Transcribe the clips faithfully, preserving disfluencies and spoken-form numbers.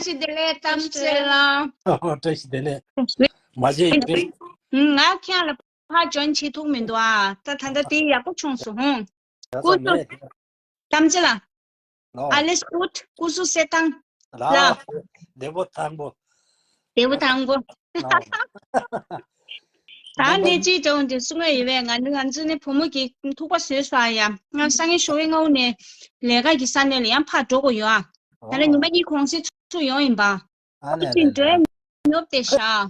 ཞིག་བདེ་ལེགས་གཏམ་བྱེད་ལ། ཨོ་བཀྲ་ཤིས་བདེ་ལེགས། མ་བརྗེད་ཡིན་པས། ང་ཁྱེད་ལ་ཕར་ཇོན་བྱེད་ཐུབ་མི་འདུག་ཨ། ད་ད་ལྟ་དེ་ཡག་པོ་བྱུང་སོང་ཧུང་། ཡ་ས་སྐུ་གཟུགས་མེད། གཏམ་བྱེད་ལ། ཨ་ལེ་སྐུ་སྐུ་གཟུགས་གསལ་ཐང་། ལ། བདེ་པོ་ཐང་པོ། བདེ་པོ་ཐང་པོ། ད་ནས་ཅིག་ཀྲང་དེ་གསུང་ཡ་ཡོད་པས། ང་ང་ཚོ་ནི་བུ་མོ་གི་ཐུག་པ་བཟོས་སོང་ཡ། ང་སང་ཉིན་ཞོགས་པའི་སྔ་པོ་ནས་ལས་ཀ་གི་ས་གནས་ལ་ཡང་ཕར་འགྲོ་དགོས་ཡོད་ཨ། ད་ལན་ཉི་མ་གཉིས་གུང་སེང་ཚུར་ཡོང་ཡིན་པ། ཨ་ལས་ཅིག་འགྲོ་ཡ་ཉོབ་དེ་ཤ། ཨོ།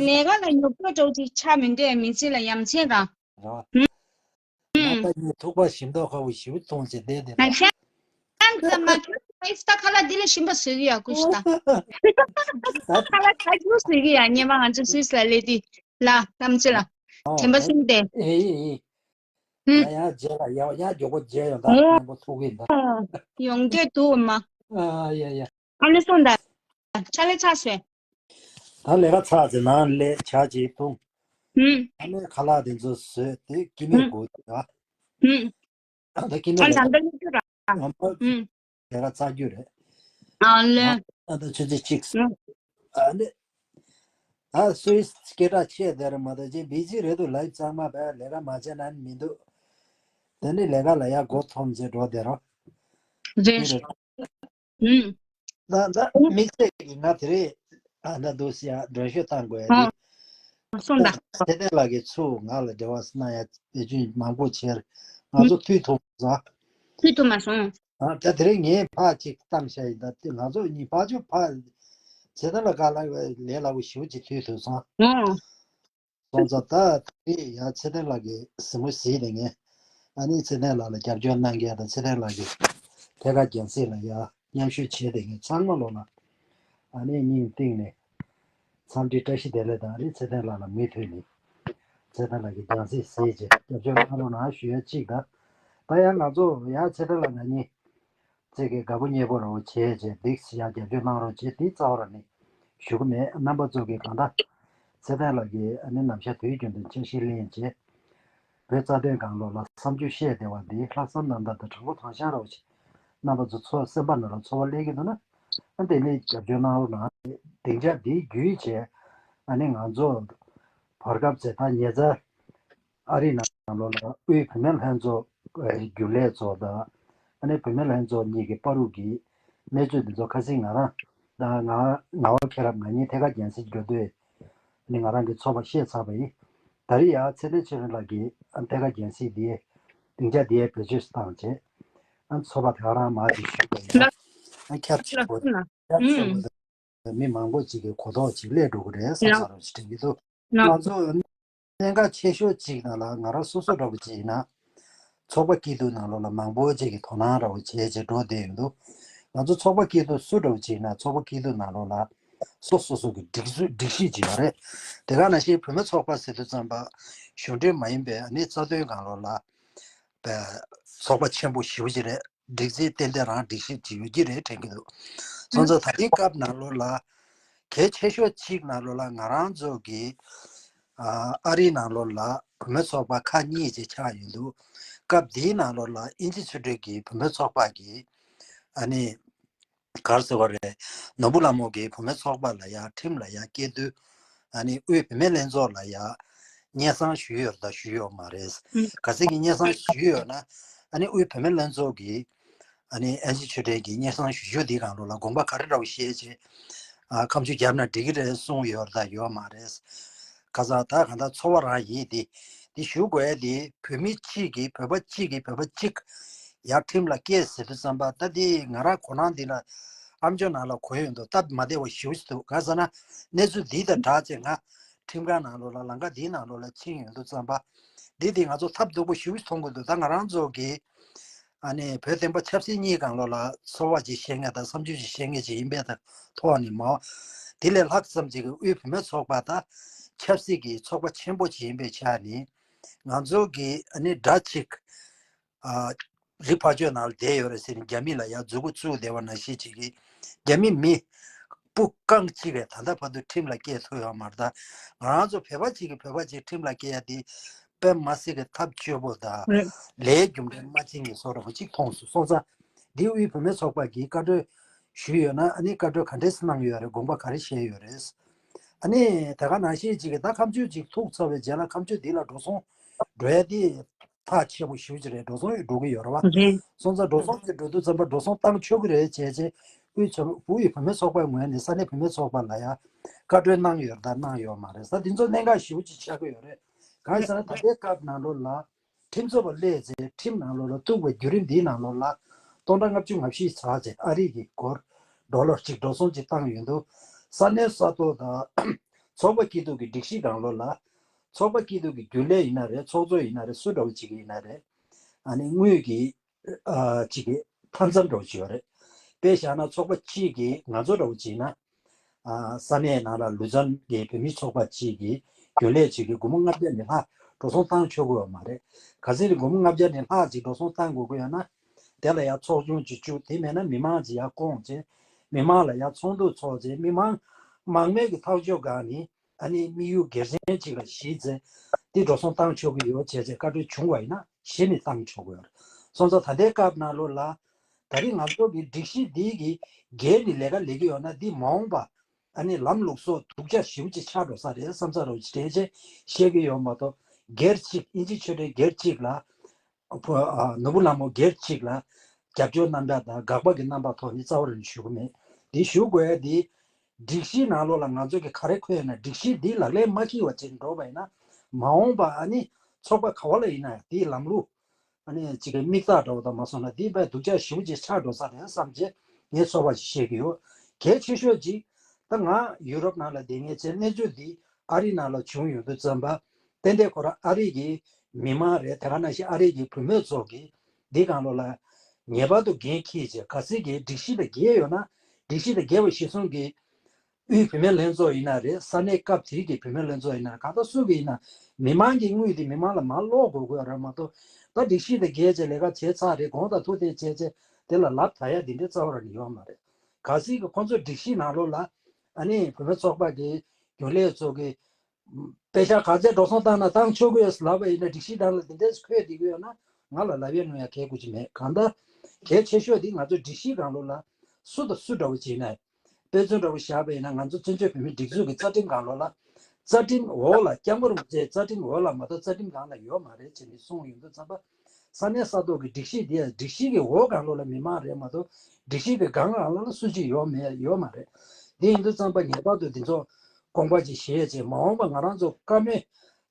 ལས་ཀ་ལ་ཉོབ་ཏོ་འགྲོ་ཅིག་ཆ་མི་འདྲ་མི་ཚེ་ལ་ཡ་མཚན་ར། ང་ད་ངའི་ཐུག་པ་ཞིམ་མདོག་ཁ་བོ་ཞིབ་མཐོང་ཆེ་བསྡད་དེ་ན། ཤ་ཙམ་མ་ཁྱོད་ཨིས་ད་ཁ་ལག་འདི་ལས་ཞིམ་པ་བཟོས་གི་ཡ་ཀུ་ཤི་ད། ཁ་ལག་ཁ་ཁྱོད་བཟོས་གི་ཡ། ཉེ་མ་ང་ཚོ་སུད་སི་ལ་སླེབས་དུས་ལ་གཏམ་ཅི་ལ། དྲན་པ་སེམས་ཏེ། ཨེ་ཨེ་ཨེ། ཡ་ཡ་རྗེས་ལ་ཡ་ཡ་མགྱོགས་པོ་མཇལ་ཡོང་ད་ཨོ། མཉམ་པོ་ཐུག་གི་ད། ཡོང་གི་འདུག་མ། ཨ་ཡ་ཡ། ཨ་ལེ་སོང་ད། ཆ་ལེ་ཆ་སོས། ད་ལས་ཀ་ཚར་ཚེ་ནང་ལས་ཇ་ཅིག་འཐུང་། ཨུམ། ཨ་ནི་ཁ་ལག་དེ་ཚོ་བཟོས་ཏེ་སྐྱེ་མེད་སྒོ་དེ་ཨ། ཨུམ། ཨ་ད་སྐྱེ་མེད་ཨ་ལས་ད་ཀ་ད་ལས་ཀ་ཚར་རྒྱུ་རེད། ཨ་ལེ། ཨ་ད་ཆུ་ཚོད་གཅིག་ཨ་ནི། ཨ་སུད་སི་སྐད་གྲགས་ཆེ་དེ་རེད་མ་གཏོགས་ཅིག་བི་ཟི་རེད་འདུག་ལའིབ་གཙང་མ་བས་ལས་ཀ་མ་བྱས་ན་མི་འདུག་དེ་ནི་ལས་ཀ་ལ་ཡ་མགོ་འཐོམ་བྱས་འགྲོ་བསྡད་རོགས། རེད། ད་ད་དམིགས་བསལ་གྱི་ང་དེ་རེད། ཨ་ད་འདུག་ཟེར་ཡ་འགྲོ་ཤོད་བཏང་དགོས་ཡ་དེ། སོང་ད། ཚེ་བརྟན་ལགས་ཀྱིས་ཚུར་ང་ལ་འབྲེལ་བ་གནང་ཡ་བེད་སྤྱོད་མང་པོ་བྱས། ང་ཚོ་མཐུད་ཐུབ་མ་སོང་། མཐུད་ཐུབ་མ་སོང་། ཨ་ད་དེ་རིང་ངས་ཕར་ཅིག་བཏང་བཞག་ཡིན། ད་དེ་ང་ཚོ་གཉིས་ཕར་ཕྱོགས་ཕར་ཚེ་བརྟན་ལགས་ག་ལ་ལས་སླ་པོ་ཞེ་པོ་ཅིག་མཐུད་ཐུབ་སོང་། སོང་ཙང་ད་དེ་ཡང་ཚེ་བརྟན་ལགས་ཀྱི་གཟིགས་མོ་གཟིགས་ནས་ངས་ཨ་ནི་ཚེ་བརྟན་ལགས་ལ་རྒྱབ་སྐྱོར་གནང་མཁན་དང་ཚེ་བརྟན་ལགས་ཀྱི་ཐད་ཀར་རྒྱང་སྲིང་ལ་ཡང་མཉམ་ཞུགས་བྱས་ཏེ་ངས་ཚང་མ་ལོ་ལ་ཨ་ནི་སྙིང་གཏིང་ནས་འཚམས་འདྲི་བཀྲ་ཤིས་བདེ་ལེགས་དང་ཨ་ནི་ཚེ་བརྟན་ལགས་ལ་མུ་མཐུད་ནས་ཚེ་བརྟན་ལགས་ཀྱི་རྒྱང་སྲིང་གཟིགས་བྱས་རྒྱབ་སྐྱོར་གནང་རོགས་གནང་ཞུ་ཡ་གཅིག་དང་། ད་ཡང་ང་ཚོ་ཡང་ཚེ་བརྟན་ལགས་ང་གཉིས་ཚེ་གི་དགའ་པོ་མཉེས་པོ་རོགས་བྱས་བྱས་འདི་ཡང་རྒྱབ་སྐྱོར་གནང་རོགས་བྱས་འདི་རྩ་བ་རང་ནས་ཞུ་གི་མེད། རྣམ་པ་ཚོ་གི་གང་ལྟར་ཚེ་བརྟན་ལགས་ཀྱིས་ཨ་ནི་ནམ་ཞག་དུས་རྒྱུན་དུ་འཆར་གཞི་ལེན་བྱས་བོད་རྩ་དོན་སྒང་ལོགས་ལ་བསམ་ཚུལ་བཤད་བདེ་བ་འདི་ལྷག་བསམ་རྣམ་དག་དང་དྲང་པོ་དྲང་བཞག་རོགས་བྱས། རྣམ་པ་ཚོ་ཚོ་སེམས་པ་ནང་ལ་ཚོར་བ་སླེབས་ཀྱི་འདུག་ན་ཨ་དེ་ནས་རྒྱབ་སྐྱོར་གནང་རོགས་གནང་། སྡིངས་ཆ་འདི་བརྒྱུད་བྱས་ཨ་ནི་ང་ཚོ་བར་སྐབས་ཚེ་ད་ཉེ་ཆར་ཨ་རི་ནང་ལོགས་ལ་དབུས་བུད་མེད་ལྷན་ཚོགས་རྒྱུན་ལས་ཚོ་དང་ཨ་ནི་བུད་མེད་ལྷན་ཚོགས་གཉིས་ཀྱི་བར་དུ་གི་གནས་ཚུལ་འདི་ཚོ་ཁ་སང་ང་རང་དང་ང་ངག་དབང་མཁྱེན་རབ་ང་གཉིས་ཐད་ཀར་རྒྱང་སྲིང་འགྲོ་དུས་ཨ་ནི་ང་རང་གི་ཚོར་བ་བཤད་ཚར་བ་ཡིན། ད་རེས་ཡང་ཚེ་བརྟན་ཆོས་སྒྲོན་ལགས་ཀྱིས་ཨ་ཐད་ཀར་རྒྱང་སྲིང་འདི་སྡིངས་ཆ་འདི་བེད་སྤྱོད་བཏང་བྱས་ཨ་ཚོར་བ་དེ་ག་རང་མར་ཅིག་ཞུས་པ་ཡིན་ན་ཁྱབ་ཆེ་པོ་ཁྱབ་ཆེ་པོ་མི་མང་པོ་ཅིག་གི་གོ་རྟོགས་ཅིག་སླེབས་འགྲོ་གི་རེད་བསམ་བསམ་རོགས་ཅིག་དྲན་གྱི་འདུག་ང་ཚོ་གནད་འགག་ཆེ་ཤོས་ཅིག་ནང་ལ་ང་རང་སོ་སོ་འདྲ་པོ་ཅིག་ཡིན་ན་ཚོགས་པ་སྐྱིད་སྡུག་ནང་ལོགས་ལ་མང་པོ་ཅིག་གིས་དོ་སྣང་འདྲ་པོ་བྱས་བྱས་འགྲོ་བསྡད་ཡོད་འདུག་ང་ཚོ་ཚོགས་པ་སྐྱིད་སྡུག་སུ་འདྲ་པོ་ཅིག་ཡིན་ན་ཚོགས་པ་སྐྱིད་སྡུག་ནང་ལོགས་ལ་སོ་སོ་སོ་གི་སྒྲིག་སྲོལ་སྒྲིག་གཞི་ཅིག་ཡོད་རེད། དེ་ག་ནང་བཞིན་བུད་མེད་ཚོགས་པ་ཟེར་དུས་ཙམ་པ་གཞུང་འབྲེལ་མ་ཡིན་པའི་ཨ་ནི་རྩ་དོན་སྒང་ལོགས་ལ། པའི་ཚོགས་པ་ཆེན་པོ་ཞེ་པོ་ཅིག་རེད། སྒྲིག་འཛུགས་ཏན་ཏན་རང་སྒྲིག་གཞི་ཅིག་ཡོད་ཀྱི་རེད་དྲན་གྱི་འདུག་སོང་ཙང་ད་ལྟའི་སྐབས་ནང་ལོགས་ལ་གལ་ཆེ་ཤོས་གཅིག་ནང་ལོགས་ལ་ང་རང་ཚོ་གི་ཨ་ཨ་རིའི་ནང་ལོགས་ལ་བུད་མེད་ཚོགས་པ་ཁག་གཉིས་ཅིག་ཆགས་ཡོད་འདུག་སྐབས་འདིའི་ནང་ལོགས་ལ་དབྱིན་ཇི་ཆོས་སྒྲོན་གྱི་བུད་མེད་ཚོགས་པ་གི་ཨ་ནི་ག་རེ་ཟེར་བ་རེད། ནོར་བུ་ལྷ་མོ་གིས་བུད་མེད་ཚོགས་པ་ལ་ཡ་ཁྲིམས་ལ་ཡ་སྐྱེལ་དུས་ཨ་ནི་དབུས་བུད་མེད་ལྷན་ཚོགས་ལ་ཡ་སྙན་སེང་ཞུས་ཡོད་དང་ཞུས་ཡོད་མ་རེད། གལ་སྲིད་ཀྱི་སྙན་སེང་ཞུས་ཡོད་ན་ཨ་ནི་དབུས་བུད་མེད་ལྷན་ཚོགས་ཀྱིས་ཨ་ནི་ཨེ་ཇི་ཆོས་སྒྲོན་གྱི་སྙན་སེང་ཞུ་རྒྱུ་འདིའི་སྒང་ལོགས་ལ་དགོངས་པ་ག་རེ་འདྲ་བོ་བཞེས་བྱས་ཨ་ཁ་མཆུ་བརྒྱབ་ན་འགྲིག་གི་རེད་གསུངས་ཡོད་དང་ཡོད་མ་རེད། ཁ་སང་ད་གང་ལྟར་ཚོར་བ་རང་ཡིན་ཏེ་འདི་ཞུ་དགོས་ཡ་དེ་བོད་མི་གཅིག་གིས་བོད་པ་གཅིག་གིས་བོད་པ་གཅིག་ཡར་ཁྲིམས་ལ་སྐྱེལ་ཟེར་དུས་ཙམ་པ་ད་འདི་ང་རང་གོ་སྣང་འདི་ལ་ཨ་མཆོག་ནང་ལ་གོ་ཡོང་འདུག་སྟབས་མ་བདེ་བ་ཞེ་པོ་ཞིག་འདུག་གང་ཟེར་ན་གནས་ཚུལ་འདི་དང་སྦྲགས་ཚེ་ང་ཁྲིམས་ཁང་ནང་ལོགས་ལ་ལམ་ཁ་འདིའི་ནང་ལོགས་ལ་ཕྱིན་ཡོང་དུས་ཙམ་པ་འདི་འདི་ང་ཚོ་ཐབས་སྡུག་པོ་ཞེ་པོ་ཞིག་མཐོང་གི་འདུག་ད་ང་རང་ཚོ་གི་ཨ་ནི་བོད་བསྟན་པ་ཆབ་སྲིད་གཉིས་སྒང་ལོགས་ལ་ཚོར་བ་ཅིག་བཤད་མཁན་དང་བསམ་ཚུལ་ཅིག་བཤད་མཁན་ཅིག་ཡིན་པའི་ཐོག་ནས་མ་འོ་དེ་ལས་ལྷག་ཙམ་ཅིག་གི་དབུས་བུད་མེད་ཚོགས་པ་དང་ཆབ་སྲིད་ཀྱི་ཚོགས་པ་ཆེན་པོ་ཅིག་ཡིན་པའི་ཆ་ནས། ང་ཚོ་གི་ཨ་ནི་དགྲ་གཅིག་ཨ་རི་ཕར་ཕྱོགས་ནང་ལ་བསྡད་ཡོད་རེད་ཟེར་ནས་རྒྱ་མི་ལ་ཡང་མཛུབ་གུ་བཙུགས་བསྡད་པ་ནང་བཞིན་ཅིག་གིས་རྒྱ་མི་མི་སྤུ་རྐང་གཅིག་རེད་ད་ལྟ་བར་དུ་ཁྲིམས་ལ་སྐྱེལ་ཐུབ་ཡོད་མ་རེད། ད་ང་རང་ཚོ་བོད་པ་གཅིག་གིས་བོད་པ་གཅིག་ཁྲིམས་ལ་སྐྱེལ་ཡ་དེ་དཔེ་མ་སྲིད་ཀྱི་ཐབས་སྐྱོ་པོ་དང་ལས་རྒྱུ་འབྲས་མ་བྱེད་མཁན་བཟོ་འདྲ་པོ་གཅིག་མཐོང་སོང་། སོང་ཙང་འདི་དབུས་བུད་མེད་ཚོགས་པ་གིས་བཀའ་འཁྲོལ་ ཞུས་ཡོད་ན་ཨ་ནི་བཀའ་འཁྲོལ་ག་འདྲས་གནང་ཡོད་རེད། དགོངས་པ་ག་རེ་བཞེས་ཡོད་རེད། ཨ་ནི་དེ་ག་ནང་བཞིན་ཅིག་གི་ད་ཁ་མཆུ་ཅིག་ཐུག་ཚར་བའི་རྗེས་ལ་ཁ་མཆུ་འདི་ལ་འགྲོ་སོང་འགྲོ་ཡ་དེ་ཐག་ཆད་པོ་ཞེ་པོ་ཅིག་རེད། འགྲོ་སོང་ཡང་འགྲོ་གི་ཡོད་རེད་བ། རེད། སོང་ཙང་འགྲོ་སོང་དེ་འགྲོ་དུས་ཙམ་པ་འགྲོ་སོང་བཏང་ཆོག་གི་རེད་བྱས་རྗེས་དབུས་ཚོ་དབུས་བུད་མེད་ཚོགས་པའི་ངོས་ནས་ས་གནས་བུད་མེད་ཚོགས་པ་ལ་ཡ་བཀའ་འཁྲོལ་གནང་ཡོད་རེད་ད་གནང་ཡོད་མ་རེད་ས། འདི་ཚོ་གནད་འགག་ཞེ་པོ་ཅིག་ཆགས་ཀྱི་ཡོད་རེད། གང་ཡིན་ཟེར་ན་ད་ལྟའི་སྐབས་ནང་ལོགས་ལ་ཁྲིམས་རྩོད་པ་སླེབས་ཚེ་ཁྲིམས་ནང་ལོགས་ལ་གཏུགས་པའི་བརྒྱུད་རིམ་འདིའི་ནང་ལོགས་ལ་སྟོང་ཕྲག་ལྔ་བཅུ་ང་བཞི་ཚར་ཚེ་ཨ་རི་གི་སྒོར་ཌོ་ལར་གཅིག་འགྲོ་སོང་གཅིག་བཏང་ཡོད་འདུག་ས་གནས་ས་ཐོག་དང་ཚོགས་པ་སྐྱིད་སྡུག་གི་སྒྲིག་གཞི་སྒང་ལོགས་ལ་ཚོགས་པ་སྐྱིད་སྡུག་གི་རྒྱུན་ལས་ཡིན་ན་རེད། ཚོགས་གཙོ་ཡིན་ན་རེད། སུ་འདྲ་བོ་ཅིག་ཡིན་ན་རེད། ཨ་ནི་དངུལ་གྱི་ཨ་ཅིག་གི་མཐའ་མཚམས་འདྲ་བོ་ཅིག་ཡོད་རེད། དཔེ་བཞག་ན་ཚོགས་པ་གཅིག་གིས་ང་ཚོ་འདྲ་བོ་ཅིག་ཡིན་ན། ཨ་ས་གནས་ནང་ལ་ལུས་རྩལ་གྱི་བོད་མི་ཚོགས་པ་གཅིག་གིས་རྒྱུན་ལས་གཅིག་གིས་སྒོར་མོ་ལྔ་བརྒྱ་ནས་ལྷག་འགྲོ་སོང་བཏང་ཆོག་གི་ཡོད་མ་རེད། གལ་སྲིད་སྒོར་མོ་ལྔ་བརྒྱ་ནས་ལྷག་ཅིག་འགྲོ་སོང་བཏང་དགོས་ཀྱི་ཡོད་ན། དེ་ལ་ཡང་ཚོགས་ཆུང་ཅིག་བཙུགས། དེ་མེད་ན་མི་མང་ཅིག་ཡར་བསྐོང་བྱས། མི་མང་ལ་ཡར་ཚོགས་འདུ་ཚོགས་བྱས། མི་མང་མང་མོས་ཀྱི་ཐག་གཅོད་སྒང་ནས་ཨ་ནི་དམིགས་ཡུལ་སྒེར་ཆེན་ཅིག་ལ་གཞི་བྱས་འདི་འགྲོ་སོང་བཏང་ཆོག་གི་ཡོད་བྱས་བྱས་བཀའ་འཁྲོལ་བྱུང་བ་ཡིན་ན་གཞི་ནས་བཏང་ཆོག་གི་ཡོད་རེད། སོང་ཙང་ད་ལྟའི་སྐབས་ནང་ལོགས་ལ། ད་རེས་ང་ཚོ་གི་སྒྲིག་གཞི་འདི་གི་སྒེར་ནས་ལས་ཀ་ལས་ཀྱི་ཡོད་ན་འདི་མ་འོངས་པ་ཨ་ནི་ལམ་ལུགས་སོགས་སྡུག་ཅག་ཞེ་པོ་ཅིག་ཆགས་འགྲོ་ས་རེད་བསམ་ས་རེད་ཅེས་བཤད་ཀྱི་ཡོད་མ་གཏོགས་སྒེར་གཅིག་དབྱིན་ཇི་ཆོས་སྒྲོན་སྒེར་གཅིག་ལ་ཕོ་ཨ་ནོར་བུ་ལྷ་མོ་སྒེར་གཅིག་ལ་རྒྱབ་སྐྱོར་རྣམ་པ་དང་དགག་པ་གི་རྣམ་པ་ཐོག་ནས་རྩ་བ་རང་ཞུ་གི་མེད། འདི་ཞུ་དགོས་ཡ་འདི་སྒྲིག་གཞིའི་ནང་ལོགས་ལ་ང་ཚོ་གི་ག་རེ་འཁོད་ཡོད་ན་སྒྲིག་གཞི་འདི་ལག་ལེན་མ་འཁེལ་བ་བྱས་འགྲོ་བ་ཡིན་ན་མ་འོངས་པ་ཨ་ནི་ཚོགས་པ་ག་བ་ལ་ཡིན་ན་ཡང་དེའི་ལམ་ལུགས། ཨ་ནི་གཅིག་གི་མིག་རྟགས་འདྲ་བོ་དང་མ་སོང་ན་འདི་དཔེ་སྡུག་ཅག་ཞེ་པོ་ཅིག་ཆགས་འགྲོ་ས་རེད་བསམ་བྱས་ངས་ཚོར་བ་ཞིག་བཤད་ཀྱི་ཡོད། གལ་ཆེ་ཤོས་ཅིག་ད་ང་ཡུ་རོབ་ནང་ལ་བསྡད་མཁན་བྱས་གནས་ཚུལ་འདི་ཨ་རི་ནང་ལ་བྱུང་ཡོང་དུས་ཙམ་པ་ཏན་ཏན་ཁོ་རང་ཨ་རི་གི་མི་མང་རེད། དེ་ག་ནང་བཞིན་ཨ་རི་གི་བུད་མེད་ཚོ་གིས་འདི་སྒང་ལོགས་ལ་ངེས་པར་དུ་འགན་འཁྱེར་བྱས་གལ་སྲིད་ཀྱི་སྒྲིག་གཞི་དང་འགལ་ཡོད་ན་སྒྲིག་གཞི་དང་འགལ་བ་གཞིར་བཟུང་གིས། དབུས་བུད་མེད་ལྷན་ཚོགས་ཡིན་ན་རེད། ས་གནས་སྐབས་དེའི་གི་བུད་མེད་ལྷན་ཚོགས་ཡིན་ན་རེད། གང་ལྟར་སུ་གི་ཡིན་ན་མི་མང་གི་དངུལ་དེ་མི་མང་ལ་མར་སློག་དགོས་དགོས་རེད་མ་གཏོགས་ད་སྒྲིག་གཞི་དང་འགལ་བྱས་ལས་ཀ་བྱས་ཚར་རེད། དགོངས་དག་ཐུགས་བདེ་བྱས་བྱས་དེ་ལ་ལབ་ད་ཡ་འདི་འདྲའི་རྩ་བ་རང་ནས་ཡོད་མ་རེད། གལ་སྲིད་གི་ཁོང་ཚོ་སྒྲིག་གཞི་ནང་ལོགས་ལ་ཨ་ནི་བུད་མེད་ཚོགས་པ་གི་རྒྱུན་ལས་ཚོ་གི་པེ་ཤག་ག་ཚད་འགྲོ་སོང་བཏང་ན་བཏང་ཆོག་གི་ཡོད་ལབ་པ་ཡིན་ན་སྒྲིག་གཞི་ནང་ལ་འདི་འདྲས་འཁོད་བསྡད་ཀྱི་ཡོད་ན་ང་ལ་ལབ་ཡ་ནོར་ཡ་གལ་དགོས་ཀྱི་མེད། གང་ལྟར་གལ་ཆེ་ཤོས་འདི་ང་ཚོ་སྒྲིག་གཞི་སྒང་ལོགས་ལ་སུ་དང་སུ་འདྲ་བོ་བྱས་ན། དཔེ་མཚོན་འདྲ་བོ་བཞག་པ་ཡིན་ན་ང་ཚོ་བཙན་བྱོལ་བོད་མིའི་སྒྲིག་འཛུགས་ཀྱི་རྩ་ཁྲིམས་སྒང་ལོགས་ལ། རྩ་ཁྲིམས་འོག་ལ་སྐྱབས་མགོན་རིན་པོ་ཆེའི་རྩ་ཁྲིམས་འོག་ལ་མ་གཏོགས་རྩ་ཁྲིམས་སྒང་ལ་ཡོད་མ་རེད་ཅེས་ནས་གསུངས་ཡོང་དུས་ཙམ་པ། ས་གནས་ས་ཐོག་གི་སྒྲིག་གཞི་འདི་ཡང་སྒྲིག་གཞི་གི་འོག་སྒང་ལོགས་ལ་མི་མང་རེད་མ་གཏོགས་སྒྲིག་གཞི་གི་སྒང་སྒང་ལོགས་ལ་སུ་གཅིག་ཡོད་མེད་ཡོད་མ་རེད། དེ་ཡིན་དུས་ཙམ་པ་ངེས་པར་དུ་འདི་ཚོ་དགོངས་པ་ཅིག་བཞེས་བྱས་མ་འོངས་པ་ང་རང་ཚོ་བཀའ་མོལ་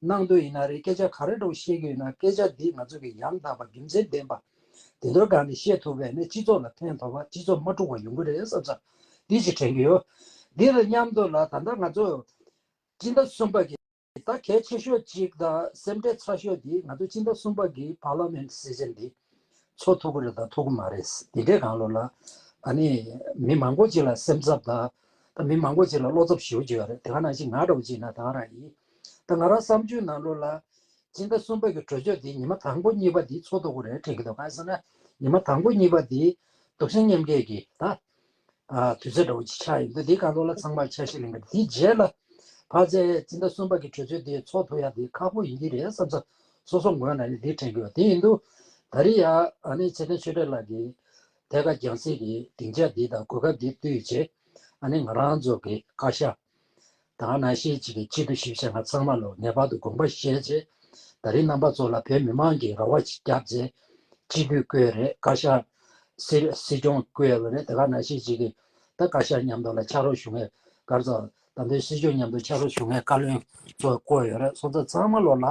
གནང་དུས་ཡིན་ན་རེད། སྐད་ཆ་ག་རེ་འདྲ་བོ་བཤད་ཀྱི་ཡོད་ན་སྐད་ཆ་འདི་ང་ཚོ་གི་ཡང་དག་པ་རྒྱུ་མཚན་ལྡན་པ། དེ་ཚོའི་སྒང་ནས་བཤད་ཐུབ་པས་ནི་སྤྱི་ཚོགས་ལ་ཕན་ཐོགས་པ་སྤྱི་ཚོགས་མ་དཀྲུག་པ་ཡོང་གི་རེད་བསམ་ས་འདི་ཅིག་དྲན་གྱི་ཡོད། འདི་དང་མཉམ་དུ་ལ་ད་ལྟ་ང་ཚོ་སྤྱི་ཟླ་གསུམ་པ་གི་ད་གལ་ཆེ་ཤོས་གཅིག་དང་སེམས་ཁྲལ་ཚ་ཤོས་འདི་ང་ཚོ་སྤྱི་ཟླ་གསུམ་པ་གི་པར་ལི་མེན་སེ་ཤན་འདི་ཚོགས་ཐུབ་ཀྱི་རེད་དང་ཐུབ་ཀྱི་མ་རེད། འདི་འདྲའི་སྒང་ལོགས་ལ་ཨ་ནི་མི་མང་པོ་ཅིག་ལ་སེམས་འཚབ་དང་ད་མི་མང་པོ་ཅིག་ལ་བློ་འཚབ་ཞེ་པོ་ཅིག་ཡོད་རེད། དེ་ག་ནང་བཞིན་ང་འདྲ་བོ་ཅིག་ན་ད་ག་རང་ཡིན། ད་ང་རང་བསམ་ཚུལ་ནང་ལོགས་ལ། སྤྱི་ཟླ་གསུམ་པ་གི་གྲོས་ཆོད་འདི་ཉི་མ་དང་པོ་གཉིས་པ་འདི་ཚོགས་ཐུབ་ཀྱི་རེད་དྲན་གྱི་འདུག་གང་ཡིན་ཟེར་ན་ཉི་མ་དང་པོ་གཉིས་པ་འདི་དུག་སེལ་མཉམ་འབྲེལ་གྱི་ད་ཨ་དུས་ཚོད་འདྲ་བོ་ཅིག་ཆགས་ཡོད་འདུག་འདི་གང་ལོགས་ལ་ཚང་མར་འཆར་གཞི་ལེན་གྱི་འདུག་དེའི་རྗེས་ལ་ཕལ་ཆེར་སྤྱི་ཟླ་གསུམ་པ་གི་གྲོས་ཆོད་འདི་ཚོགས་ཐུབ་ཡ་འདི་ཁག་པོ་ཡིན་གྱི་རེད་བསམ་ས་སོ་སོ་ངོས་ནས་ནི་འདི་དྲན་གྱི་ཡོད། དེ་ཡིན་དུས་ད་རེས་ཡ་ཨ་ནི་ཚེ་བརྟན་ཆོས་སྒྲོན་ལགས་ཀྱིས་ཐད་ཀར་རྒྱང་སྲིང་གི་སྡིངས་ཆ་འདི་དང་གོ་སྐབས་འདི་བསྟུན་བྱས་ཨ་ནི་ང་རང་ཚོ་གི་བཀའ་ཤག་ད་ག་ནང་བཞིན་གཅིག་གི་སྤྱི་འཐུས་ཞིབ་བཤེར་ཁང་ཚང་མ་ལ་ངེས་པར་དུ་དགོངས་པ་བཞེས་བྱས། ད་རིང་རྣམ་པ་ཚོ་ལ་བོད་མི་མང་གིས་རེ་བ་ཅིག་བརྒྱབ་བྱས། སྤྱི་འཐུས་བསྐོས་རེད། བཀའ་ཤག་སྲིད་སྲིད་སྐྱོང་བསྐོས་ཡོད་རེད། ད་ག་ནང་བཞིན་གཅིག་གི་ད་བཀའ་ཤག་མཉམ་དུ་ལ་ཕྱག་རོགས་ཞུ་མཁན་ག་རེ་ཟེར་ད་ལྟའི་སྲིད་སྐྱོང་མཉམ་དུ་ཕྱག་རོགས་ཞུ་མཁན་བཀའ་བློན་ཚོ་བསྐོས་ཡོད་རེད། སོང་ཙང་ཚང་མ་ལོ་ལ་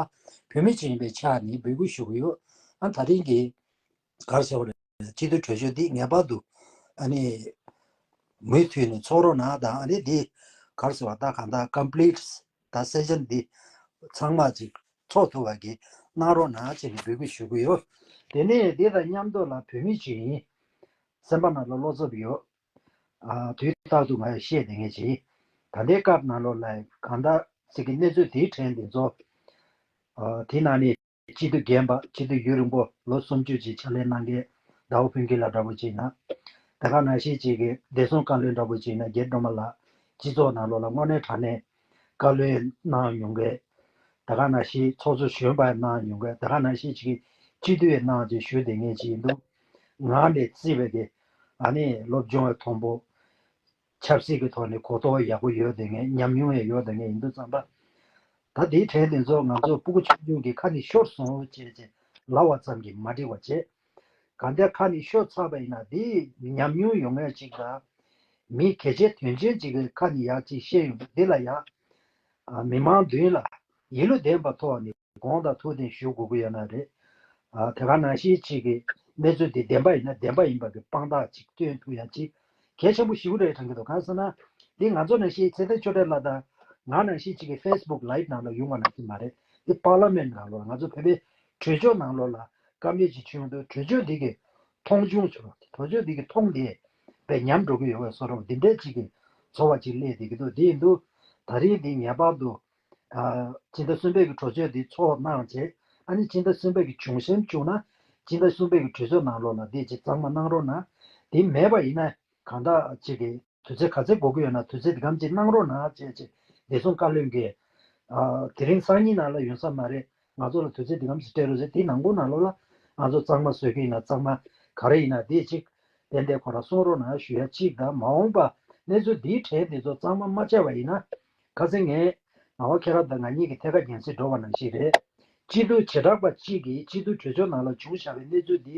བོད་མི་ཅིག་ཡིན་པའི་ཆ་ནས་འབོད་སྐུལ་ཞུ་གི་ཡོད། ཨ་ད་རིང་གི་ག་རེ་ཟེར་བ་རེད། སྤྱི་འཐུས་གྲོས་ཆོད་འདི་ངེས་པར་དུ་ཨ་ནི་མུ་མཐུད་ནས་ཚོགས་རོགས་གནང་དང་ཨ་ནི་འདི་ག་རེ་ཟེར་བ་ད་གང་ལྟར་complete ད་session འདི་ཚང་མ་ཅིག་ཚོགས་ཐུབ་པ་གི་གནང་རོགས་གནང་ཅེས་ནས་འབོད་སྐུལ་ཞུ་གི་ཡོད། དེ་ནས་འདི་དང་མཉམ་དུ་ལ་བོད་མི་ཅིག་ཡིན། སེམས་པ་ནང་ལ་བློ་འཚབ་ཡོད། ཨ་དུས་རྟག་ཏུ་ང་ཡང་བཤད་བསྡད་མཁན་ཅིག་ད་ལྟའི་སྐབས་ནང་ལོགས་ལ་གང་ལྟར་ཅིག་གི་གནས་ཚུལ་དེའི་ཕྲན་འདི་ཚོ་ཨ་དེ་ནང་ནས། སྤྱི་འཐུས་རྒན་པ་སྤྱི་འཐུས་ཡུན་རིང་པོ་ལོ་སུམ་ཅུ་ཅིག་ཕྱག་ལས་གནང་མཁན་ཟླ་བ་ཕུན་སྐྱིད་ལགས་འདྲ་པོ་ཅིག་ཡིན་ན། དེ་ག་ནང་བཞིན་ཅིག་གི་བདེ་སྲུང་བཀའ་བློན་འདྲ་པོ་ཅིག་ཡིན་ན་རྒྱལ་སྒྲོལ་མ་ལགས་སྤྱི་ཚོགས་ནང་ལོགས་ལ་དངོས་གནས་དྲང་གནས་བཀའ་བློན་གནང་མྱོང་མཁན། དེ་ག་ནང་བཞིན་ཚོགས་གཙོ་གཞོན་པ་གནང་མྱོང་མཁན། དེ་ག་ནང་བཞིན་ཅིག་གི་སྤྱི་འཐུས་གནང་ཅིག་ཞུ་བསྡད་མཁན་ཅིག་ཡིན་འདུག་ང་ནས་བརྩིས་པའི་གི་ ཨ་ནི་སློབ་སྦྱོང་ཡང་མཐོན་པོ། ཆབ་སྲིད་ཀྱི་ཐོག་ནས་གོ་རྟོགས་ཡག་པོ་ཡོད་དེ་ངས་ཉམས་མྱོང་ཡང་ཡོད་དེ་ངས་ཡིན་དུས་ཙམ་པ། ད་དེའི་གྲས་དེ་ཚོ་ང་ཚོ་སྤུ་གུ་ཆུང་ཆུང་གི་ཁ་ནས་ཤོར་སོང་ཅེས་ཅེས་ལབ་པ་ཙམ་གྱིས་མ་འགྲིག་པ་བྱས། གང་ལྟར་ཁ་ནས་ཤོར་ཚར་བ་ཡིན་ན་དེའི་ཉམས་མྱོང་ཡོང་མཁན་ཅིག་དང་། མི་གལ་ཆེ་དོན་ཆེན་ཅིག་གི་ཁ་ནས་ཡག་ཅིག་བཤད་ཡོང་དུས་དེ་ལ་ཡང་། ཨ། མི་མང་མདུན་ལ་ཡིད་བློ་ལྡན་པ་ཐོག་ནས་དགོངས་དག་ཐུགས་བདེན་ཞུ་དགོས་ཀྱི་ཡོད་ན་རེད། ཨ། དེ་ག་ནང་བཞིན་ཅིག་གི་གནས་ཚུལ་འདི་བདེན་པ་ཡིན་ན་བདེན་པ་ཡིན་པ་གི་དཔང་རྟགས་ཅིག་སྟོན་ཐུབ་ཡ་ཅིག་གལ་ཆེན་པོ་ཞེ་པོ་རེད་དྲན་གྱི་འདུག་གང་ཟེར་ན། འདི་ང་ཚོ་ནང་བཞིན་ཚེ་བརྟན་ཆོས་སྒྲོན་ལགས་དང་ང་ནང་བཞིན་ཅིག་གི་ཕེ་སི་བུག་ལའིབ་ནང་ལ་ཡོང་བ་ནང་བཞིན་མ་རེད། འདི་པར་ལི་མེན་ནང་ལོགས་ལ་ང་ཚོ་བོད་པའི་གྲོས་ཆོད་ནང་ལོགས་ལ་དཀའ་ངལ་ཅིག་བྱུང་འདུག་གྲོས་ཆོད་འདི་གི་མཐོང་ཆུང་བྱུང་། གྲོས་ཆོད་འདི་གི་མཐོང་དེ་བས་ཉམས་འགྲོ་གི་ཡོད་པའི་བཟོ་འདྲ་འདི་འདྲའི་ཅིག་གི་ཚོར་བ་ཅིག་སླེབས་བསྡད་ཀྱི་འདུག་འདི་ཡིན་དུས་ད་རིང་འདི་ངེས་པར་དུ། ཨ། སྤྱི་ཟླ་གསུམ་པའི་གི་གྲོས་ཆོད་འདི་ཚོགས་གནང་བྱས། ཨ་ནི་སྤྱི་ཟླ་གསུམ་པའི་གི་བྱུང་གཤིས་བྱུང་ན། སྤྱི་ཟླ་གསུམ་པའི་གི་གྲོས་ཆོད་ནང་ལོགས་ལ་འདི་ཅིག་གཙང་མ་གནང་རོགས་གནང་། འདི་མེད་པ་ཡིན་ན་གང་ལྟར་ཅིག་གི་དུས་ཚོད་ག་ཚད་འགོར་གི་ཡོད་ན་དུས་ཚོད་འདི་གམ་ཅིག་གནང་རོགས་གནང་བྱས་བྱས། བདེ་སྲུང་བཀའ་བློན་གྱིས། ཨ། དེ་རིང་སང་ཉིན་ནང་ལ་ཡོང་ས་མ་རེད། ང་ཚོ་ལ་དུས་ཚོད་འདི་གམ་ཅིག་སྤྲད་རོགས་བྱས། དེའི་ནང་ཁུལ་ནང་ལོགས་ལ་ང་ཚོ་གཙང་མ་བཟོ་གི་ཡིན་ན་གཙང་མ་ག་རེ་ཡིན་ན་དེ་ཅིག་ཏན་ཏན་ཁོ་རང་གསུང་རོགས་གནང་ཞུ་ཡ་གཅིག་དང་། མ་འོངས་པ་གནས་ཚུལ་འདིའི་གྲས་འདི་ཚོ་གཙང་མ་མ་བྱས་པ་ཡིན་ན། ཁ་སང་ངས་ངག་དབང་མཁྱེན་རབ་དང་ང་གཉིས་ཀྱི་ཐད་ཀར་རྒྱང་སྲིང་འགྲོ་བ་ནང་བཞིན་རེད། སྤྱི་འཐུས་བྱེ་བྲག་པ་གཅིག་གིས་སྤྱི་འཐུས་གྲོས་ཆོད་ནང་ལ་བྱུང་བཞག་པའི་གནས་ཚུལ་འདི་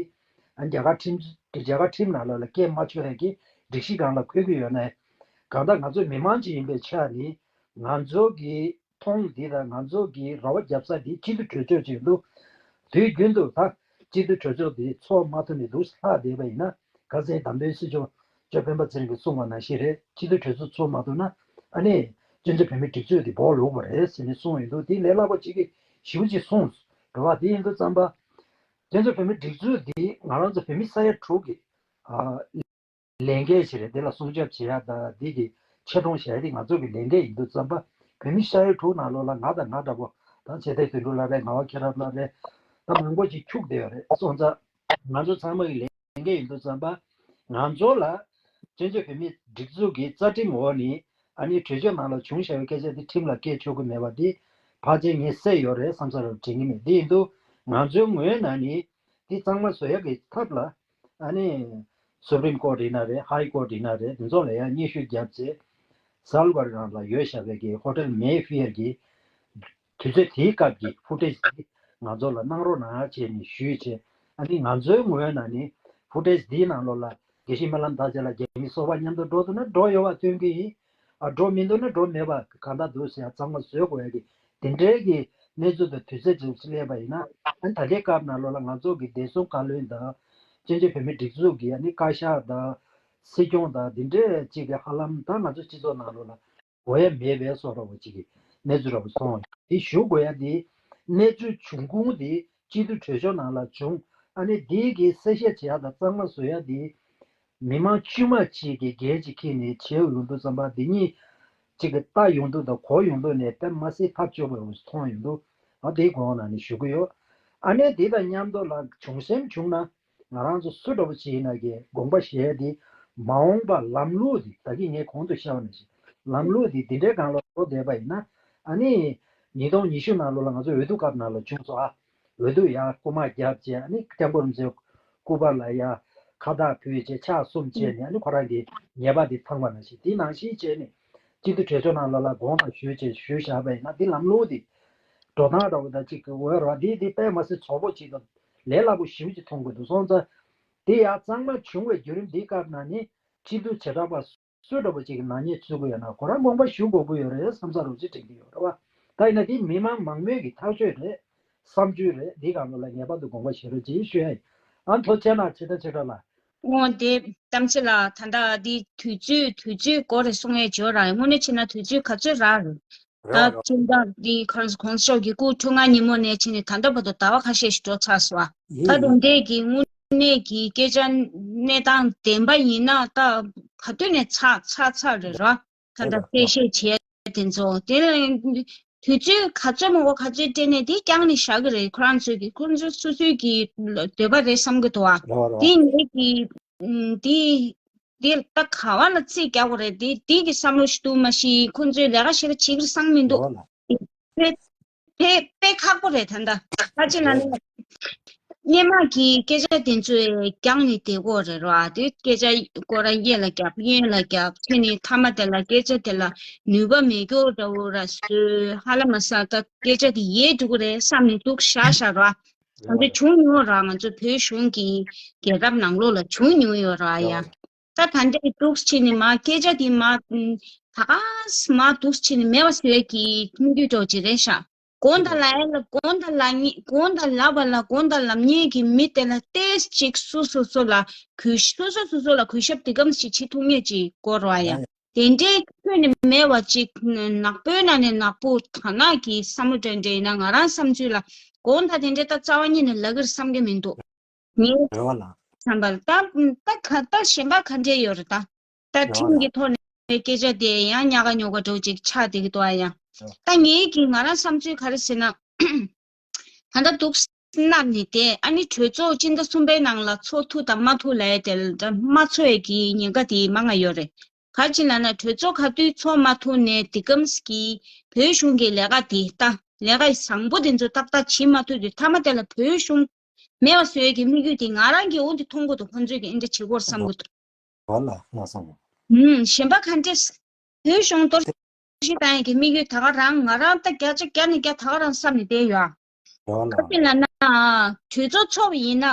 རྒྱ་གར་ཁྲིམས། རྒྱ་གར་ཁྲིམས་ནང་ལོགས་ལ་སྐད་མ་ཆོད་ཡ་གི་སྒྲིག་གཞི་སྒང་ལ་འཁོད་ཀྱི་ཡོད་ན། གང་ལྟར་ང་ཚོ་མི་མང་ཅིག་ཡིན་པའི་ཆ་ནས་ང་ཚོ་གི་མཐོང་འདི་དང་ང་ཚོ་གི་རེ་བ་རྒྱབ་ས་འདི་སྤྱི་འཐུས་གྲོས་ཆོད་ཅིག་འདུག་དུས་རྒྱུན་དུ་ད་སྤྱི་འཐུས་གྲོས་ཆོད་འདི་ཚོགས་མ་ཐུབ་ནས་འདུག་ལྷག་བསྡད་པ་ཡིན་ན། ཁ་སང་བདམས་ཐོན་སྲིད་སྐྱོང་ཇོ་སྤེན་པ་ཚེ་རིང་གིས་གསུངས་པ་ནང་བཞིན་རེད། སྤྱི་འཐུས་གྲོས་ཚོགས་ཚོགས་མ་ཐུབ་ན་ཨ་ནི་བཙན་བྱོལ་བོད་མིའི་སྒྲིག་འཛུགས་འདི་སྦོ་ལུག་པ་རེད་ཟེར་ནས་གསུངས་ཡོད་འདུག་དེ་ལས་སླ་པོ་ཅིག་གིས་ཞེ་པོ་ཅིག་གསུངས་རེད་བ། དེ་ཡིན་དུས་ཙམ་པ་བཙན་བྱོལ་བོད་མིའི་སྒྲིག་འཛུགས་འདི་ང་རང་ཚོ་བོད་མི་ས་ཡ་དྲུག་གི་ཨ་ལས་འགན་ཞིག་རེད། དེ་ལ་སྲུང་སྐྱོབ་བྱེད་ཡ་དང་འདི་གི་ཆེ་མཐོང་བཞག་ཡ་དེ་ང་ཚོ་གི་ལས་འགན་ཡིན་དུས་ཙམ་པ། བོད་མི་ས་ཡ་དྲུག་ནང་ལོགས་ལ་ང་དང་ང་འདྲ་པོ་དང་། ཚེ་བརྟན་དོན་གྲུབ་ལགས་རེད། ངག་དབང་མཁྱེན་རབ་ལགས་རེད། ད་མང་པོ་ཅིག་འཁྱུག་བསྡད་ཡོད་རེད། སོང་ཙང་ང་ཚོ་ཚང་མ་གི་ལས་འགན་ཡིན་དུས་ཙམ་པ། ང་ཚོ་ལ་བཙན་བྱོལ་བོད་མིའི་སྒྲིག་འཛུགས་ཀྱི་རྩ་ཁྲིམས་འོག་ནས་ཨ་ནི་གྲོས་ཆོད་ནང་ལ་བྱུང་བཞག་པའི་སྐད་ཆ་དེ་ཁྲིམས་ལ་བཀལ་ཆོག་གི་མེད་པ་དེ་ཕལ་ཆེར་ངས་གསལ་ཡོད་རེད་བསམ་ས་རུ་དྲན་གྱི་མེད། དེ་ཡིན་དུས་ང་ཚོའི་ངོས་ནས་ནི་དེ་གཙང་མ་བཟོ་ཡག་གི་ཐབས་ལ་ཨ་ནི་སུ་པྲིམ་ཀོར་ཡིན་ན་རེད། ཧའི་ཀོར་ཡིན་ན་རེད། དེ་ཚོ་ལ་ཡང་སྙན་ཞུ་བརྒྱབ་བྱས། སལ་ཝར་རང་ལ་ཡོད་བཞག་པའི་གི་ཧོ་ཊེལ་མེ་ཧྥི་ཡར་གྱི་དུས་ཚོད་དེའི་སྐབས་ཀྱི་ཕུ་ཊེཇ་དེ་ང་ཚོ་ལ་གནང་རོགས་གནང་བྱས་ནས་ཞུས་བྱས། ཨ་ནི་ང་ཚོའི་ངོས་ནས་ནི་ཕུ་ཊེཇ་དེའི་ནང་ལོགས་ལ་དགེ་བཤེས་སྨོན་ལམ་བདག་ཅག་ལ་རྒྱ་མི་སོ་པ་མཉམ་དུ་འགྲོ་ཐུབ་ན་འགྲོ་ཡོད་པ་སྟོན་གྱི་ཡིན། ཨ། འགྲོ་མི་འདུག་ན་འགྲོ་མེད་པ་གང་ལྟར་འདུག་ཟེར་ཡ་གཙང་མ་བཟོ་དགོས་ཡ་གི་དེ་འདྲའི་གི་གནས་ཚུལ་དང་དུས་ཚོད་ཅིག་སླེབས་པ་ཡིན་ན། ཨ་ནི་ད་ལྟའི་སྐབས་ནང་ལོགས་ལ་ང་ཚོ་གི་བདེ་སྲུང་བཀའ་བློན་དང་བཙན་བྱོལ་བོད་མིའི་སྒྲིག་འཛུགས་ཀྱི་ཨ་ནི་བཀའ་ཤག་དང་སྲིད་སྐྱོང་དང་དེ་འདྲའི་ཅིག་གི་ཧ་ལམ་ད་ང་ཚོ་སྤྱི་ཚོགས་ནང་ལོགས་ལ་གོ་ཡ་མེད་པའི་བཟོ་འདྲ་བོ་ཅིག་གི་གནས་ཚུལ་འདྲ་བོ་སོང་། དེ་ཞུ་དགོས་ཡ་དེ་གནས་ཚུལ་འབྱུང་ཁུངས་དེ་སྤྱི་འཐུས་གྲོས་ཆོད་ནང་ལ་བྱུང་། ཨ་ནི་དེ་གི་གསལ་བཤད་བྱེད་ཡ་དང་གཙང་མ་བཟོ་ཡ་དེ། མི་མང་དཀྱུས་མ་གཅིག་གིས་འགན་ཅིག་འཁྱེར་ནས་བྱས་ཡོང་དུས་ཙམ་པ། འདི་གཉིས་གཅིག་གིས་ལྟ་ཡོང་དུས་དང་གོ་ཡོང་དུས་ནས་དཔེ་མ་སྲིད་ཐབས་སྐྱོ་པོ་མཐོང་ཡོང་དུས། ཨ། དེའི་སྒང་ནས་ནི་ཞུ་གི་ཡོད། ཨ་ནི་དེ་དང་མཉམ་དུ་ལ་བྱུང་སེམས་བྱུང་ན་ང་རང་ཚོ་སུ་འདྲ་པོ་ཅིག་ཡིན་ན་གི་དགོངས་པ་བཞེས་ཡ་དེ། མ་འོངས་པ་ལམ་ལུགས་དེ། ད་གིན་ངས་གོང་དུ་བཤད་པ་ནང་བཞིན་ལམ་ལུགས་དེ་འདི་འདྲའི་སྒང་ལ་འགྲོ་བསྡད་པ་ཡིན་ན། ཨ་ནི་ཉིས་སྟོང་ཉི་ཤུ་ནང་ལོགས་ལ་ང་ཚོ་འོས་བསྡུ་སྐབས་ནང་ལ་བྱུང་སོང་། ཨ། འོས་བསྡུ་ཡ་རྐུ་མ་བརྒྱབ་བྱས། ཨ་ནི་སྐྱབས་མགོན་རིན་པོ་ཆེའི་སྐུ་པར་ལ་ཡ་ཁ་བཏགས་ཕུལ་བྱས་ཕྱག་གསུམ་བྱས་ནས། ཨ་ནི་ཁོ་རང་གི་ཉེས་པ་དེ་ཚང་བ་ནང་བཞིན། དེ་ནང་བཞིན་བྱས་ནས་སྤྱི་འཐུས་གྲོས་ཚོགས་ནང་ལོགས་ལ་དགོངས་དག་ཞུས་བྱས་ཞུས་བཞག་པ་ཡིན་ན། དེ་ལམ་ལུགས་དེ་འགྲོ་སྟངས་འདྲ་བོ་དང་གཅིག་གི་འོས་རོགས་དེ་དེ་དཔེ་མ་སྲིད་བཙོག་པོ་ཅིག་དང་ལས་སླ་པོ་ཞེ་པོ་ཅིག་མཐོང་གི་འདུག་སོང་ཙང་། དེ་ཡ་གཙང་མ་བྱུང་བའི་བརྒྱུད་རིམ་འདིའི་སྐབས་ན་ནི་སྤྱི་འཐུས་བྱེ་བྲག་པ་སུ་འདྲ་པོ་ཅིག་གི་ནག་ཉེས་བཙུགས་ཀྱི་ཡོད་ན་ཁོ་རང་དགོངས་པ་ཞུ་དགོས་ཀྱི་ཡོད་རེད་བསམ་ས་རོགས་ཅིག་དྲན་གྱི་ཡོད་རེད་བ། ད་ཡིན་ན་དེ་མི་མང་མང་མོས་ཀྱི་ཐག་གཅོད་རེད། བསམ་ཚུལ་རེད། འདི་སྒང་ལ་ངེས་པར་དུ་དགོངས་པ་བཞེས་རོགས་ཅེས་ཞུ་ཡ་ཡིན། ཨ། ཐུགས་རྗེ་གནང་། ཚེ་བརྟན་ཆོས་གྲགས་ལགས། འོ་དེ་གཏམ་ཚེ་ལགས། ད་ལྟ་འདི་དུས་ཚོད་དུས་ཚོད་འགོར་རེད་གསུང་ཡས་བྱོས་ར། དངོས་གནས་བྱས་ན་དུས་ཚོད་ག་ཚོད་རག་རེད། ད་རེད་བ། རེད་བ། སྤྱི་ཟླ་འདི་ག་རེ་ཟེར། གོང་ས་མཆོག་གི་སྐུ་ཐུག་སྔ་ཉིན་མོ་ནས་བྱས་ནས་ད་ལྟ་བར་དུ་ཟླ་བ་ཁ་ཤས་ཤིག་འགྲོ་ཚར་སོང་བ། ཡིན་ད་ཡིན། དེ་འདྲའི་གི་དངོས་གནས་ཀྱི་སྐད་ཆ་གནས་སྟངས་བདེན་པ་ཡིན་ན་ད་ག་དུས་ནས་ཚར་ཚར་ཚར་རེད་ར། ད་ལྟ་རེད་བ། རེད་བ། གསལ་བཤད་བྱས་དེ་ཚོ་དེ་ལ་དུས་ཚོད་ག་ཚོད་མང་པོ་ག་ཚོད་སྤྲད་ནས་དེ་བསྐྱངས་ནས་བཞག་གི་རེད། ཁོ་རང་ཚོས་ཀྱི་ཁོ་ཚོ་སོ་སོའི་གི་འདོད་པ་རེད་བསམ་གི་འདུག་བ། རེད་བ། རེད་བ། དེ་ངེད་ཀྱི་ཨུམ། དེ་དེ་ད་ག་བ་ལ་རྩིས་རྒྱག་དགོས་རེད། དེ་དེ་གི་བསམ་བློ་ཞིག་འདུག་མ་གཞི་ཁོ་ཚོས་ལས་ཀ་ཞེ་དྲག་བྱེད་ཀྱི་རེད་བསམ་མི་འདུག་རེད་བ། ལ། དཔེ་དཔེ་དཔེ་ཁག་པོ་རེད་ད་ལྟ། ཕལ་ཆེར་ན་ནི། རེད། སྔོན་མ་གི་སྐད་ཆ་དེ་ཚོ་རྒྱང་ནས་བསྡད་ཀྱི་ཡོད་རེད་ར། དེ་སྐད་ཆ་ཁོ་རང་གཡས་ལ་རྒྱབ་གཡོན་ལ་རྒྱབ་བྱས་ནས་མཐའ་མ་དེ་ལ་སྐད་ཆ་དེ་ལ་ནུས་པ་མེད་རྒྱུ་འདྲ་བོ་ར་བཟོས། ཧ་ལམ་ས་ད་སྐད་ཆ་དེ་ཡལ་འགྲོ་གི་རེད་བསམ་ནས་འདུག་བཞག་བཞག་ར། ད་ལྟ་བྱུང་མྱོང་ར། ང་ཚོ་བོད་གཞུང་གི་རྒྱལ་རབས་ནང་ལོགས་ལ་བྱུང་མྱོང་ཡོད་ར་ཡ། ད་ད་འདྲའི་འདུག་བྱས་ནས་མ་སྐད་ཆ་དེ་མ་ད་ག་ས་མ་འདུག་བྱས་ནས་མེད་པ་བཟོས་ཀྱི་དམིགས་ཡུལ་འདྲ་བོ་ཅིག་རེད་ཤག་དགོངས་དག་ལབ་ཡ་ལ་དགོངས་དག་ལབ་ཉེ་དགོངས་དག་ལབ་པ་ལ་དགོངས་དག་ལབ་མཁན་གྱི་མི་དེ་ལ་ཏོག་ཙམ་ཅིག་སོ་སོ་སོ་ལ་གུས་སོ་སོ་སོ་སོ་ལ་གུས་ཞབས་དེ་གམ་ཞིག་བྱེད་ཐུབ་མཁན་ཅིག་དགོས་རེད་བ་ཡ། དེ་འདྲའི་ཁྱོན་ནས་མེད་པ་ཅིག་ནག་པོའི་ནང་ནས་ནག་པོ་དར་ནག་གི་བསམ་བློ་འདྲ་འདྲ་ཡིན་ན། ང་རང་བསམ་ཚུལ་ལ་དགོངས་དག་དེ་འདྲའི་ད་རྩ་བ་ཉིད་ནས་ལབ་ཀྱི་རེད་བསམ་གྱི་མི་འདུག་ངའི་རེད་བ་ལ། བསམ་པར་ད་ད་ག་ད་གཞན་པ་ག་འདྲས་ཡོད་རེད་ད། ད་རེད་བ་ཁྲིམས་ལ། ཀྱི་ཐོག་ནས་སྐད་ཆ་དེ་ཡང་ཉག་ག་ཉོག་ག་འདྲ་བོ་ཅིག་ཆགས་བསྡད་ཀྱི་འདུག་ཨ་ཡ། རེད། ད་ངའི་གི་ང་རང་བསམ་ཚུལ་ག་རེ་ཟེར་ན། ད་ལྟ་འདུག་སེ་མནར་ནས་བསྡད། ཨ་ནི་གྲོས་ཚོགས་སྤྱི་ཟླ་གསུམ་པའི་ནང་ལ་ཚོགས་ཐུབ་དང་མ་ཐུབ་ལབ་ཡ་དེ་ལ་ད་མ་ཚོགས་ཡ་གི་ཉེན་ཁ་དེ་མང་ང་ཡོད་རེད། ག་རེ་ལབ་ན་གྲོས་ཚོགས་ག་དུས་ཚོགས་མ་ཐུབ་ནས་དེ་གམ་གི་བོད་གཞུང་གི་ལས་ཀ་དེ་ད་ལས་ཀ་བཟང་པོ་དེ་ཚོ་ཏག་ཏག་བྱེད་མ་ཐུབ་དུས་མཐའ་མ་དེ་ལ་བོད་གཞུང་མེད་པ་བཟོ་ཡ་གི་དམིགས་ཡུལ་དེ་ང་རང་གི་འོ་དེ་མཐོང་གི་འདུག་ཁོང་ཚོས་གི་ཨེ་འདྲ་བྱེད་ཀྱི་ཡོད་བསམ་གི་འདུག་རོ་ལ་ལ་སོང་། ཨུམ། གཞན་པ་ག་འདྲས། བོད་གཞུང་གཏོར་བཤིག་བཏང་ཡག་གི་དམིགས་ཡུལ་ད་ག་རང་ང་རང་ད་བརྒྱ་ཆ་བརྒྱ་ནས་བརྒྱ་ད་ག་རང་བསམ་ནས་བསྡད་ཡོད། རོ་ལ། ག་དེ་ལབ་ན། གྲོས་ཚོགས་ཚོགས་པ་ཡིན་ན།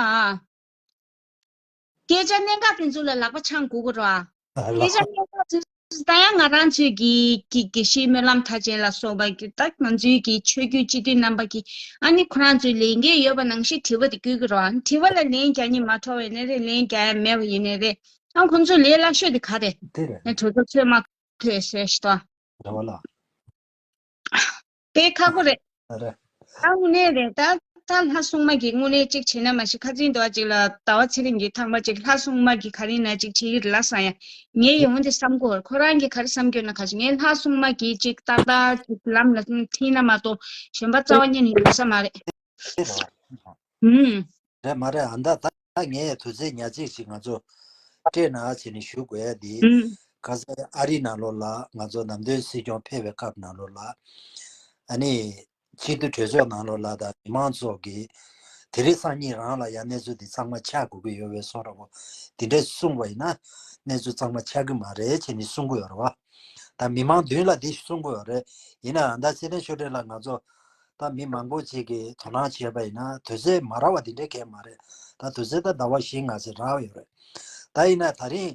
སྐད་ཆ་གནད་འགག་དེ་ཚོ་ལ་ལག་པ་འཆང་དགོས་ཀྱི་རེད་བ། ཨ་ལ། སྐད་ཆ་གནད་འགག་དེ་ཚོ་ད་ཡང་ང་རང་ཚོས་ཀྱི་ཀྱི་དགེ་བཤེས་སྨོན་ལམ་མཐར་ཕྱིན་ལ་སོགས་པ་ཀྱི་ད་ང་ཚོའི་ཀྱི་ཆོས་བརྒྱུད་སྤྱི་འཐུས་རྣམ་པ་གི་ཨ་ནི་ཁོ་རང་ཚོའི་ལས་འགན་ཡོད་པ་ནང་བཞིན་དྲི་བ་དེ་བསྐུལ་གྱི་རེད་བ། དྲི་བ་ལ་ལན་རྒྱག་སྙིང་མ་བྲོ་བ་ཡིན་ནའི་རེད། ལན་རྒྱག་ཡ་མེད་པ་ཡིན་ནའི་རེད། ཨ་ཁོ་ཚོ་ལས་སླ་ཤོས་དེ་ག་རེད། དེ་རེད། ནས་གྲོས་ཚོགས་ཚོས་མ་ཐོས་ཟེར་ཞིག་ཏོ། རེད་བ་ལ། དཔེ་ཁག་པོ་རེད། རེད། ད་དངོས་གནས་རེད། ད་ད་ལྷ་སྲུང་མ་གིས་དངོས་གནས་གཅིག་བྱས་ན་མ་གཞི་ཁ་རྩང་དུ་བ་གཅིག་ལ་ཟླ་བ་ཚེ་རིང་གིས་ཐེངས་མ་གཅིག་ལྷ་སྲུང་མ་གིས་ག་རེ་ཡིན་ན་གཅིག་བྱེད་ཀྱི་རེད་ལབ་སོང་ཡ། ངས་ཡོང་དེ་བསམ་གོ། ཁོ་རང་གིས་ག་རེ་བསམ་གྱི་ཡོད་ན་ག་ཞིག་ངས་ལྷ་སྲུང་མ་གིས་གཅིག་ཏག་ཏག་གཅིག་ལམ་ལ་ཁྲིད་ན་མ་གཏོགས་གཞན་པ་རྩ་བ་ཉིད་ནས་ཡོང་ས་མ་རེད། ཨུམ། རེད་མ་རེད། ཨ་ད་ད་ངས་དུས་ཚོད་ཉག་གཅིག་ཅིག་ང་ཚོ་སྤྲད་ན་བྱས་ནས་ཞུ་དགོས་ཡ་འདི། ཨུམ། ཁ་སང་ཨ་རི་ནང་ལོགས་ལ་ང་ཚོ་ནམ་སྟོན་སྲིད་སྐྱོང་ཕེབས་པའི་སྐབས་ནང་ལོགས་ལ། ཨ་ནི་སྤྱི་འཐུས་གྲོས་ཚོགས་ནང་ལོགས་ལ་དང་མི་མང་ཚོགས་ཀྱིས་དེ་རིང་སང་ཉིན་རང་ལ་ཡང་གནས་ཚུལ་འདི་གཙང་མ་ཆགས་དགོས་ཀྱི་ཡོད་པའི་བཟོ་འདྲ་པོ་འདི་འདྲས་གསུངས་པ་ཡིན་ན་གནས་ཚུལ་གཙང་མ་ཆགས་ཀྱི་མ་རེད་བྱས་ནས་གསུང་གི་ཡོད་རེད་བ། ད་མི་མང་མདུན་ལ་འདི་གསུང་གི་ཡོད་རེད། ཡིན་ནའང་ད་ཚེ་བརྟན་ཆོས་སྒྲོན་ལགས་ང་ཚོ་ད་མི་མང་པོ་ཅིག་གིས་དོ་སྣང་བྱས་པ་ཡིན་ན་དུས་ཚོད་མ་རག་པ་འདི་འདྲའི་གང་ཡང་མ་རེད། ད་དུས་ཚོད་ད་ཟླ་བ་བཞི་ལྔ་ཙམ་རག་ཡོད་རེད། ད་ཡིན་ན་ད་རིང་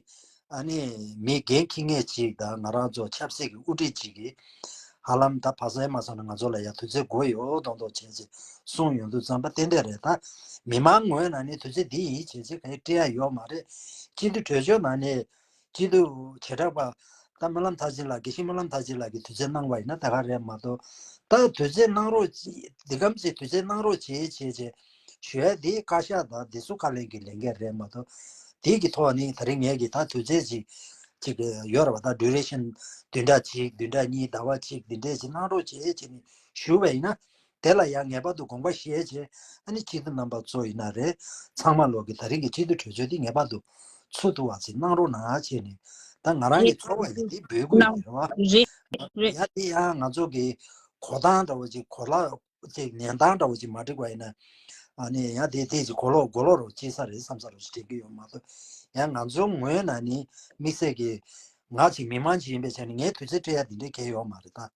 ཨ་ནི་མི་འགན་འཁྱེར་མཁན་ཅིག་དང་ང་རང་ཚོ་ཆབ་སྲིད་ཀྱི་དབུ་ཁྲིད་ཅིག་གིས་ཧ་ལམ་ད་ཕ་སའི་མ་སོང་ན་ང་ཚོ་ལ་ཡ་དུས་ཚོད་དགོས་ཡོད་མདོག་མདོག་བྱས་ཅིག་གསུངས་ཡོང་དུས་ཙམ་པ་ཏན་ཏན་རེད། ད་མི་མང་ངོས་ནས་ནི་དུས་ཚོད་འདི་ཡིན་བྱས་ཅིག་གང་ཡང་སྤྲད་ཡ་ཡོད་མ་རེད། སྤྱི་འཐུས་གྲོས་ཆོད་ནང་ནས། སྤྱི་འཐུས་བྱེ་བྲག་པ་ད་སྨོན་ལམ་མཐར་ཕྱིན་ལགས་དགེ་བཤེས་སྨོན་ལམ་མཐར་ཕྱིན་ལགས་ཀྱིས་དུས་ཚོད་གནང་བ་ཡིན་ན་ད་ག་རེད་མ་གཏོགས། ད་དུས་ཚོད་གནང་རོགས་ཅི་འདི་གམ་ཚེ་དུས་ཚོད་གནང་རོགས་བྱེད་བྱེད་བྱེད་ཞུ་ཡ་འདི་བཀའ་ཤག་དང་འདི་ཚོ་བཀའ་བློན་གྱི་ལས་འགན་རེད་མ་གཏོགས། དེ་གི་ཐོག་ནས་ད་རིང་ངས་ཀྱི་ད་དུས་ཚོད་ཅིག་ཅིག་ཡོད་རེད་བ། ད་ཌུ་རེ་ཤན་བདུན་ཕྲག་གཅིག་བདུན་ཕྲག་གཉིས་ཟླ་བ་གཅིག་འདི་འདྲས་ཅིག་གནང་རོགས་བྱེད་བྱེད་ནས་ཞུ་བ་ཡིན་ན། དེ་ལ་ཡང་ངེས་པར་དུ་དགོངས་པ་བཞེས་བྱས་ཨ་ནི་སྤྱི་འཐུས་རྣམ་པ་ཚོ་ཡིན་ན་རེད། ཚང་མ་ལོག་གི་ད་རིང་གི་སྤྱི་འཐུས་གྲོས་ཆོད་འདི་ངེས་པར་དུ་ཚུད་ཐུབ་པ་ཅིག་གནང་རོགས་གནང་བྱས་ནས་ད་ང་རང་གི་རེད། ཚོར་བ་ཡིན་འདི་འབུལ་དགོས་ཀྱི་རེད་བ། རེད་རེད། ཡ་དེ་ཡང་ང་ཚོ་གི་གོ་སྟངས་འདྲ་བོ་ཅིག་གོ་ལ་ཅིག་ཉན་སྟངས་འདྲ་བོ་ཅིག་མ་འགྲིག་པ་ཡིན་ན་ཨ་ནི་ཡང་དེ་དེ་ཅིག་གོ་ལོག་གོ་ལོག་རོགས་བྱེད་ས་རེད་བསམ་ས་རོགས་ཅིག་དྲན་གྱི་ཡོད་མ་གཏོགས་ཡང་ང་ཚོ་ངོས་ནས་ནི་དམིགས་བསལ་གྱི་ང་ཅིག་མི་མང་ཅིག་ཡིན་པའི་ཆ་ནས་ངས་དུས་ཚོད་སྤྲད་ཡ་འདི་འདྲའི་གལ་ཡོད་མ་རེད་ད།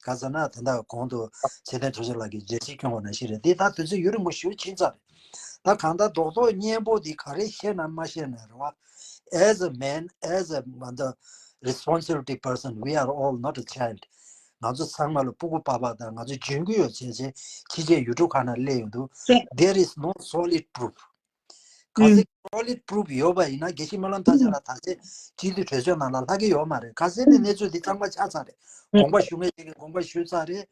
ག་ཟེར་ན་ད་ལྟ་གོང་དུ་ཚེ་བརྟན་གྲོས་ཆོད་ལགས་ཀྱིས་འགྲེལ་བཤད་སྐྱོན་པ་ནང་བཞིན་རེད། འདི་ད་དུས་ཚོད་ཡུན་རིང་པོ་ཞེ་པོ་ཕྱིན་ཚར་རེད། ད་གང་ལྟར་རྡོག་རྡོག་སྙན་པོ་འདི་ག་རེ་བཤད་ན་མ་བཤད་ན་རེད་བ། As a man, as a mother, responsibility person, we are all not a child. ང་ཚོ་ཚང་མ་ལ་སྤུ་གུ་པ་ཕ་དང་ང་ཚོ་འཇོན་གྱི་ཡོད་བྱས་བྱས་ཕྱི་རྒྱལ་ཡུལ་གྲུ་ཁག་ན་སླེབས་ཡོང་དུས་རེད། There is no solid proof. གལ་སྲིད་solid proof ཡོད་པ་ཡིན་ན་དགེ་བཤེས་སྨོན་ལམ་མཐར་ཕྱིན་ལགས་ད་ཆ་སྤྱི་འཐུས་གྲོས་ཆོད་ནང་ལ་ལྷག་གི་ཡོད་མ་རེད། ཁ་སང་ནས་གནས་ཚུལ་འདི་གཙང་མ་ཆགས་ཚར་རེད། དགོངས་པ་ཞུ་མཁན་ཅིག་གིས་དགོངས་པ་ཞུས་ཚར་རེད།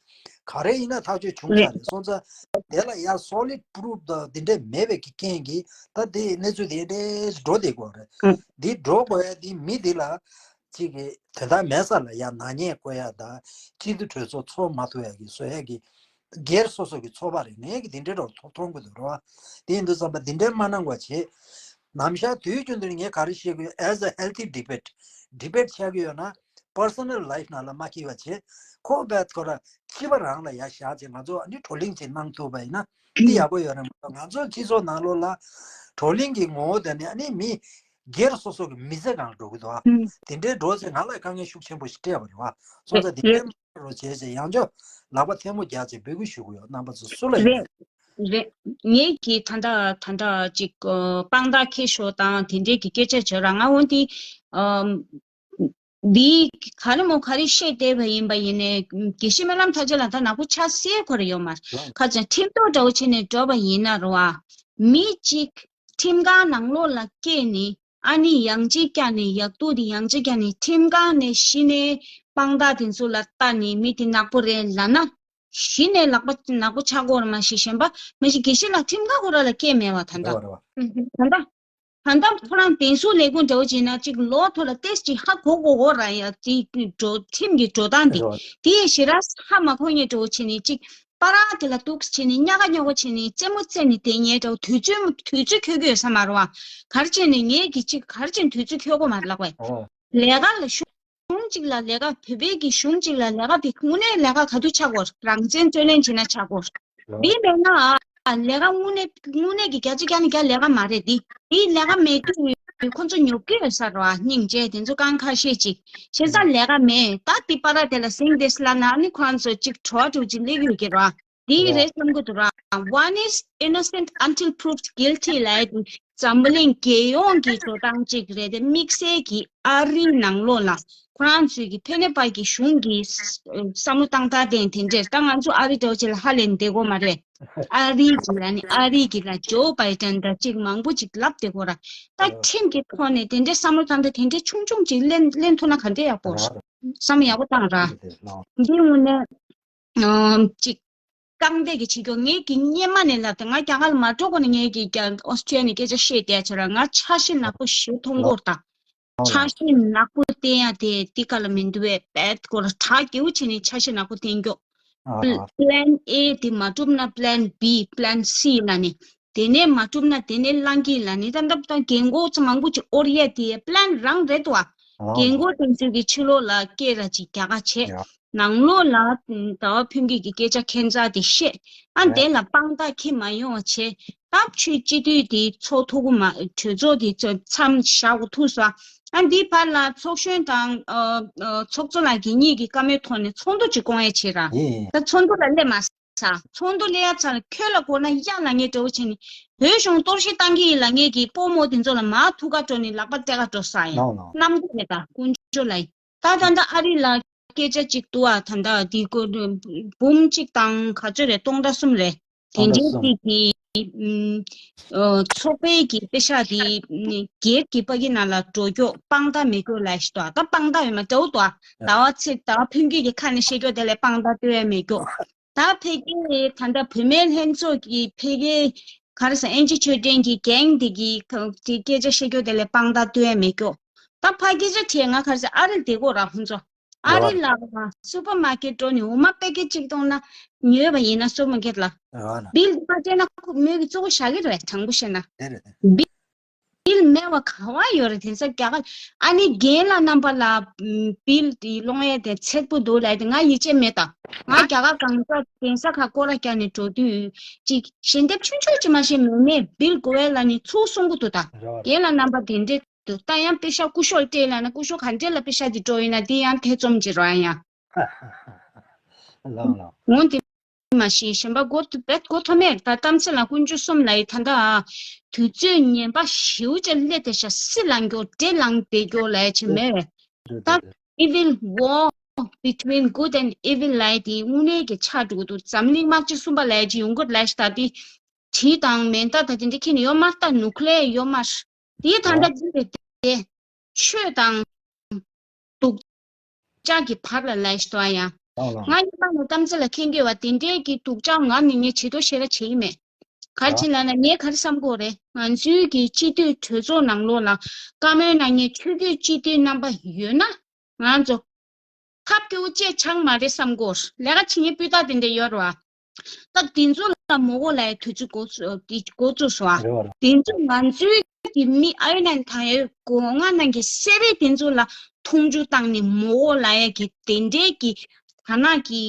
ག་རེ་ཡིན་ན་ཐག་གཅོད་བྱུང་ཚར་རེད། སོང་ཙང་དེ་ལ་ཡང་solid proof དང་འདི་འདྲས་མེད་པའི་གི་རྐྱེན་གྱིས་ད་དེ་གནས་ཚུལ་དེ་འདྲས་འགྲོ་བསྡད་དགོས་རེད། འདི་འགྲོ་དགོས་ཡ་འདི་མི་འདི་ལ་ཅིག་གི་དོན་དག་མེད་ས་ལ་ཡང་ནག་ཉེས་བཀོད་ཡ་དང་སྤྱི་འཐུས་གྲོས་ཚོགས་ཚོགས་མ་ཐུབ་ཡ་གི་བཟོ་ཡ་གི་སྒེར་སོ་སོ་གི་ཚོགས་པ་རེད། ངས་གི་དེ་འདྲའི་རོགས་མཐོང་གི་འདུག་རོ། དེ་ཡིན་དུས་ཙམ་པ་འདི་འདྲའི་མ་གནང་བ་བྱེད། ནམ་ཞག་དུས་རྒྱུན་དུ་ངས་ག་རེ་བཤད་གི་ཡོད། As a healthy debate, debate བྱ་གི་ཡོད་ན་ པར་སོ་ནལ་ལའིཕ་ནང་ལ་མ་འཁྱེར་བ་བྱས། ཁོ་བས་ཁོ་ར་སྤྱི་པ་རང་ལ་ཡར་བཞག་བྱས། ང་ཚོ་ཨ་ནི་བགྲོ་གླེང་ཅིག་གནང་ཐུབ་པ་ཡིན་ན་འདི་ཡག་པོ་ཡོད་རེད་མ་གཏོགས། ང་ཚོ་སྤྱི་ཚོགས་ནང་ལོགས་ལ་བགྲོ་གླེང་གི་ངོ་བོ་དེ་ནི་ཨ་ནི་མི་སྒེར་སོ་སོ་གི་མི་ཚེ་སྒང་འགྲོ་གི་འདུག་ཨ། དེ་འདྲའི་འགྲོ་ཚེ་ང་ལ་དཀའ་ངལ་ཤུགས་ཆེན་པོ་ཞིག་སྤྲད་པ་རེད་བ། སོང་ཙང་དེ་འདྲའི་མ་རོགས་བྱས་བྱས་ཡང་བསྐྱར་ལག་པ་ཐལ་མོ་རྒྱག་བྱས་འབོད་སྐུལ་ཞུ་གི་ཡོད། རྣམ་པ་ཚོ་སུ་ལ་ཡིན། རེད། ངེད་ཀྱིས་ད་ལྟ་ད་ལྟ་ཅིག་ཨ་དཔང་རྟགས་འཁྱེར་ཤོག་དང་དེ་འདྲའི་གི་སྐད་ཆ་བྱོས་ར། ང་འོན་ཏེ་ཨམ་འདི་ག་རེ་མོ་ག་རེ་བཤད་བསྡད་པ་ཡིན་པ་ཡིན་ནའི་དགེ་བཤེས་སྨོན་ལམ་ཐར་རྒྱས་ལགས་ད་ནག་པོ་ཆ་སེ་ཁོ་ར་ཡོད་མ་རེད། ཁ་ཅིག་ཁྲིམས་ཐོག་འདྲ་བོ་བྱས་ནས་འགྲོ་བ་ཡིན་ན་རོ་ཨ། མི་གཅིག་ཁྲིམས་ཁང་ནང་ལོགས་ལ་སྐྱེས་ནས་ཨ་ནི་ཡང་ཅིག་བཀྱགས་ནས་ཡག་སྡུག་དེ་ཡང་ཅིག་བཀྱགས་ནས་ཁྲིམས་ཁང་ནས་གཞི་ནས་དཔང་རྟགས་དེ་ཚོ་ལ་ལྟ་ནས་མི་དེ་ནག་པོ་རེད་ལབ་ན། གཞི་ནས་ལག་པ་ནག་པོ་ཆགས་ཀྱི་ཡོད་རེད་མ་གཞི་གཞན་པ་མ་གཞི་དགེ་བཤེས་ལགས་ཁྲིམས་ཁང་ཁོ་ར་ལ་སྐྱེས་མེད་བ་ད་ལྟ། རེད་བ་རེད་བ། ད་ལྟ་ད་ལྟ་ཁོ་རང་བདེན་སྲུང་ལས་ཁུངས་འདྲ་བོ་བྱས་ན་ཅིག་ལོ་ཐོ་ལ་ཏེས་ཅིག་ཧ་གོ་གོ་གོ་ར་ཡ་དེ་འགྲོ་ཁྲིམས་ཀྱི་འགྲོ་སྟངས་དེ་རེད་བ། དེ་ཡི་ཞེ་དྲག་ཧ་མ་གོ་མཁན་འདྲ་བོ་བྱས་ནས་ཅིག་པ་ར་དེ་ལ་འདུག་བྱས་ནས་གཉའ་ཁ་སྨྱོ་གོ་བྱས་ནས་རྩེད་མོ་རྩེ་ནས་བསྡད་མཁན་འདྲ་བོ་དུས་ཚོད་དུས་ཚོད་འཁྱོལ་གྱི་ཡོད་ས་མ་རེད་བ། ག་རེ་བྱས་ནས་ངས་ཀྱི་ཅིག་ག་རེ་བྱས་ནས་དུས་ཚོད་འཁྱོལ་གོ་མ་རེད་ལབ་པས། ཨོ། ལས་ཀ་ལ་ཤུགས། གཞུང་གཅིག་ལ་ལས་ཀ་བོད་པའི་གི་གཞུང་གཅིག་ལ་ལས་ཀ་དེ་དངོས་གནས་ལས་ཀ་ག་དུས་ཆགས་དགོས། རང་བཙན་རྩོད་ལེན་བྱེད་ན་ཆགས་དགོས། འདི་མེད་ན་ཨ་ལས་ཀ་དངོས་གནས་དངོས་གནས་ཀྱི་བརྒྱ་ཆ་བརྒྱ་ནས་བརྒྱ་ལས་ཀ་མ་རེད་འདི། འདི་ལས་ཀ་མེད་དུས་ཁོ་ཚོ་ཉོབ་ཀྱི་ཡོད་ས་རེད་བ། སྙིང་རྗེ་དེ་ཚོ་རྐང་ཁ་ཤས་ཅིག་བྱས་ཙང་ལས་ཀ་མེད། ད་འདི་པ་ར་དེ་ལ་ཟིང་དེ་སླ་ན་ཨ་ནི་ཁོ་རང་ཚོ་ཅིག་བྲོ་བ་འགྲོ་ཅིག་སླེབས་ཡོད་ཀྱི་རེད་བ། དེ་རེད་བསམ་གི་འདུག་ར། One is innocent until proved guilty ལབ་ཡ་དེ་འཛམ་བུ་གླིང་རྒྱལ་ཡོངས་ཀྱི་འགྲོ་སྟངས་གཅིག་རེད་དེ། དམིགས་བསལ་གྱི་ཨ་རིའི་ནང་ལོགས་ལ་ཁོ་རང་ཚོའི་གི་ཕན་ནེ་པ་གི་གཞུང་གི་བསམ་བློ་བཏང་སྟངས་དེ་དེ་འདྲས། ད་ང་ཚོ་ཨ་རི་འདྲ་བོ་ཅིག་ལ་ཧ་ལས་བསྡད་དགོས་མ་རེད། ཨ་རི་གི་ལ་ནི་ཨ་རི་གི་ལ་ཇོ་བྷའི་ཏན་ད་ཅིག་མང་པོ་ཅིག་ལབ་བསྡད་དགོས་ར། ད་ཁྲིམས་ཀྱི་ཐོག་ནས་དེ་འདྲས་བསམ་བློ་བཏང་སྟངས་དེ་འདྲས་ཆུང་ཆུང་ཅིག་ལེན་ལེན་ཐུབ་ན་ག་འདྲས་ཡག་པོ་རེད། བསམ་ཡག་པོ་བཏང་ར། འདི་དངོས་གནས། ཨམ་ཅིག་རྐང་སྟེགས་ཀྱི་བྱེད་ཀྱོག་ངས་ཀྱི་སྔོན་མ་ནས་ལབ་དེ། ང་རྒྱ་གར་ལ་མ་འགྲོ་གོང་ནས་ངས་ཀྱི་རྒྱ་ཨོ་སི་ཀྲི་ཡ་ནས་སྐད་ཆ་བཤད་བསྡད་བྱས་ར། ང་འཆར་གཞི་ནག་པོ་ཞིག་མཐོང་གི་ཡོད་ད། འཆར་གཞི་ནག་པོ་བསྟན་ཡ་དེ་འདི་ག་ལ་མི་འདུག་བས། བེད་ཀོ་ལ་གྲ་རྒྱས་པོ་བྱས་ནས་འཆར་གཞི་ནག་པོ་བསྟན་ཀྱོག Plan A དེ་མ་གྲུབ་ན་Plan B Plan C ལ་ནི། དེ་ནས་མ་གྲུབ་ན་དེ་ནས་བླང་གི་ལ་ནི། ད་ལྟ་ད་རྒན་གོག་ཚོ་མང་པོ་ཅིག་ཨོར་ཡ་དེ་པི་ལན་རང་རེད་དོ། རྒན་གོག་དེ་ཚོའི་གི་ཕྱི་ལོགས་ལ་སྐད་ར་ཅིག་རྒྱག་ག་བྱེད། ནང་ལོགས་ལ་ཟླ་བ་ཕུན་སྐྱིད་ཀྱི་སྐད་ཆ་ཁྱད་མཚར་དེ་བཤད། ཨ་དེ་ལ་དཔང་རྟགས་ཁྱེར་མ་ཡོང་བ་བྱེད། ད་ཆོས་སྤྱི་འཐུས་དེ་ཚོགས་ཐུབ་གི་མ། གྲོས་ཚོགས་དེ་མཚམས་བཞག་གོ་ཐུག་སོང་། ཨ་འདི་བར་ལ་ཚོགས་གཞོན་དང་ཚོགས་གཙོ་ལགས་ཀྱི་གཉིས་ཀྱི་བཀའ་མོལ་ཐོག་ནས་ཚོགས་འདུ་ཅིག་བསྐོང་ཡ་བྱེད་ར། ད་ཚོགས་འདུ་ལ་སླེབས་མ་ས། ཚོགས་འདུ་སླེབས་ཡ་ཚར་ཁྱོད་ལ་གོ་ན་ཡ་ལ་ངས་འདྲ་བོ་བྱས་ནས་བོད་གཞུང་གཏོར་བཤིག་བཏང་གི་ཡིན་ལ་ངས་ཀྱི་སྤོ་མོ་དེ་ཚོ་ལ་མ་ཐུག་ག་འགྲོ་ནས་ལག་པ་སྤྲད་ག་འགྲོ་ས་ཡིན། ནོ་ནོ། གནམ་བདེ་མེད་ད་དཀོན་མཆོག་ལ་ཡིན། ད་ད་ད་ཨ་རི་ལ་སྐད་ཆ་གཅིག་འདུག་ཨ། ད་ད་འདི་ཀོ་འབུམ་གཅིག་དང་ག་ཚོད་རེད། སྟོང་ཕྲག་གསུམ་རེད། དེ་འདྲའི་གཅིག་གི་ཚོགས་པའི་གི་པེ་ཤག་དེ་སྒེར་གྱི་པ་ཀི་ནང་ལ་འགྲོ་ཀྱོག་དཔང་རྟགས་མེད་ཀྱོག་ལབ་ཤི་ཏོ། ད་དཔང་རྟགས་ཡོད་མ་འདྲ་བོ་འདུག་ཨ། ཟླ་བ་ཚེ་ཟླ་བ་ཕུན་སྐྱིད་ཀྱི་ཁ་ནས་བཤད་ཀྱོག་དེ་ལས་དཔང་རྟགས་སྟོན་ཡ་མེད་ཀྱོག་ད་ཕ་གི་ད་ལྟ་བུད་མེད་ལྷན་ཚོགས་ཀྱི་ཕ་གི་ག་རེ་ཟེར། ཨེན་ཅི་ཆོས་ལྡན་གྱི་གེང་དེ་གི་དེ་སྐད་ཆ་བཤད་ཀྱོག་དེ་ལས་དཔང་རྟགས་སྟོན་ཡ་མེད་ཀྱོག་ད་ཕ་སྐད་ཆ་དྲིས་ང་ག་རེ་ཟེར། ཨ་རི་ལ་བསྡད་ཀྱོག་ར་ཁོང་ཚོ། ཨ་རི་ལ་སུ་པར་མར་ཀེཊ་འགྲོ་ནས་འོ་མ་པེ་ཀེཊ་གཅིག་གཏོང་ན་ཉོས་པ་ཡིན་ན་སུ་པར་མར་ཀེཊ་ལ་རེད་བ་ན། བིལ་དེ་མ་སྤྲད་ན་ཁོ་མོས་ཀྱི་གཙོ་བོ་བཞག་གི་རེད་བས། དྲང་པོ་བཤད་ན། དེ་རེད་དེ། བིལ་མེད་པ་ག་བ་ཡོད་རེད། དེང་སང་རྒྱ་གར་ཨ་ནི་རྒན་ལགས་རྣམ་པ་ལ་བིལ་དེ་སློང་ཡས་དེ་ཚད་པོ་འདུག་ལབ་དེ་ང་ཡིད་ཆེས་མེད་ད། ང་རྒྱ་གར་གང་ས་གདན་ས་ཁ་སྐོར་ར་རྒྱག་ནས་འགྲོ་དུས་ཅིག་ཞལ་འདེབས་ཆུང་ཆུང་ཅིག་མ་ཤེས་མེད་མེད་བིལ་དགོས་ཡས་ལ་ནི་ཚུར་གསུང་གི་འདུག་ད། རེད་བ་རེད། རྒན་ལགས་རྣམ་པ་དེ་འདྲས། དུ་ད་ཡང་པེ་ཤག་སྐུ་ཞབས་སྤྲད་ལབ་ན་སྐུ་ཞབས་ག་འདྲས་ལ་པེ་ཤག་འདི་སྤྲོད་ཡིན་ན་འདི་ཡང་ཐེ་ཚོམ་གྱི་རོ་ཡང་། ལགས་ལགས། འོན་ཏེ་མ་གཞི་གཞན་པ་མགོ་ཐོ་བེད་མགོ་ཐོ་མེད་ད་གཏམ་ཚེ་ལ་ཀུན་སྤྱོད་གསུམ་ལ་ཡི་ད་ལྟ་དུས་ཚོད་ངན་པ་ཞེའུ་ཅ་སླེབས་ཏེ་ཤ་སི་ལང་གྱོ་འདྲེ་ལང་བསྡད་གྱོ་ལ་ཡ་ཆེ་མེད། ད་evil war between good and evil ལ་ཡི་དེ་དངོས་གནས་ཀྱི་ཆགས་འགྲོ་གི་འདུག་འཛམ་གླིང་དམག་སྤྱི་གསུམ་པ་ལ་ཡ་ཅི་ཡོང་གི་རེད་ལ་ཤི་ད་དེ། གྲི་དང་མེ་མདའ་དང་དེ་འདྲ་ཁྱེར་ནས་ཡོད་མ་རེད་ད། ནུ་ཁི་ལེ་ཡར་ཡོད་མ་རེད། དེ་ད་ལྟ་འདི་རེད་དེ། ཆོས་དང་སྡུག་ཅག་གི་བར་ལ་ལབ་ཤི་ཏོ་ཡ། ང་ཉི་མ་ནས་གཏམ་ཚེ་ལ་མཁྱེན་གྱི་ཡོད་པ་དེ་འདྲའི་གི་སྡུག་ཅག་ང་ནི་ངས་བྱེད་དོ་ཤེས་ར་བྱེད་ཀྱི་མེད། ག་རེ་བྱེད་ལབ་ན་ངས་ག་རེ་བསམ་གྱི་ཡོད་རེད། ང་ཚོའི་གི་སྤྱི་འཐུས་གྲོས་ཚོགས་ནང་ལོགས་ལ་བཀའ་མོལ་གནང་མཁན་ཆོས་བརྒྱུད་སྤྱི་འཐུས་རྣམ་པ་ཡོད་ན། ང་ཚོ་ཐབས་སྐྱོ་བོ་བཅས་ཆགས་མ་རེད་བསམ་གྱི་ཡོད། ལས་ཀ་བྱེད་མཁན་སྤུས་དག་དེ་འདྲ་ཡོད་རེད་བ། ད་དེ་ཚོ་ལ་མོ་གོ་ལ་ཡ་དུས་ཚོད་འགོ་ཚུགས་འདི་འགོ་བཙུགས་སོང་ཨ། རེད་བ་རེད། དེ་ཚོ་ང་ཚོའི་ གི་མི་ཨའི་ནན་ཐང་ཡོད་གོ་ང་ནང་གི་སེ་རེ་དེ་ཚོ་ལ་མཐོང་ཆུང་བཏང་ནས་མོ་འོ་ལ་ཡ་གི་དེ་འདྲའི་གི་ཐ་ན་གི་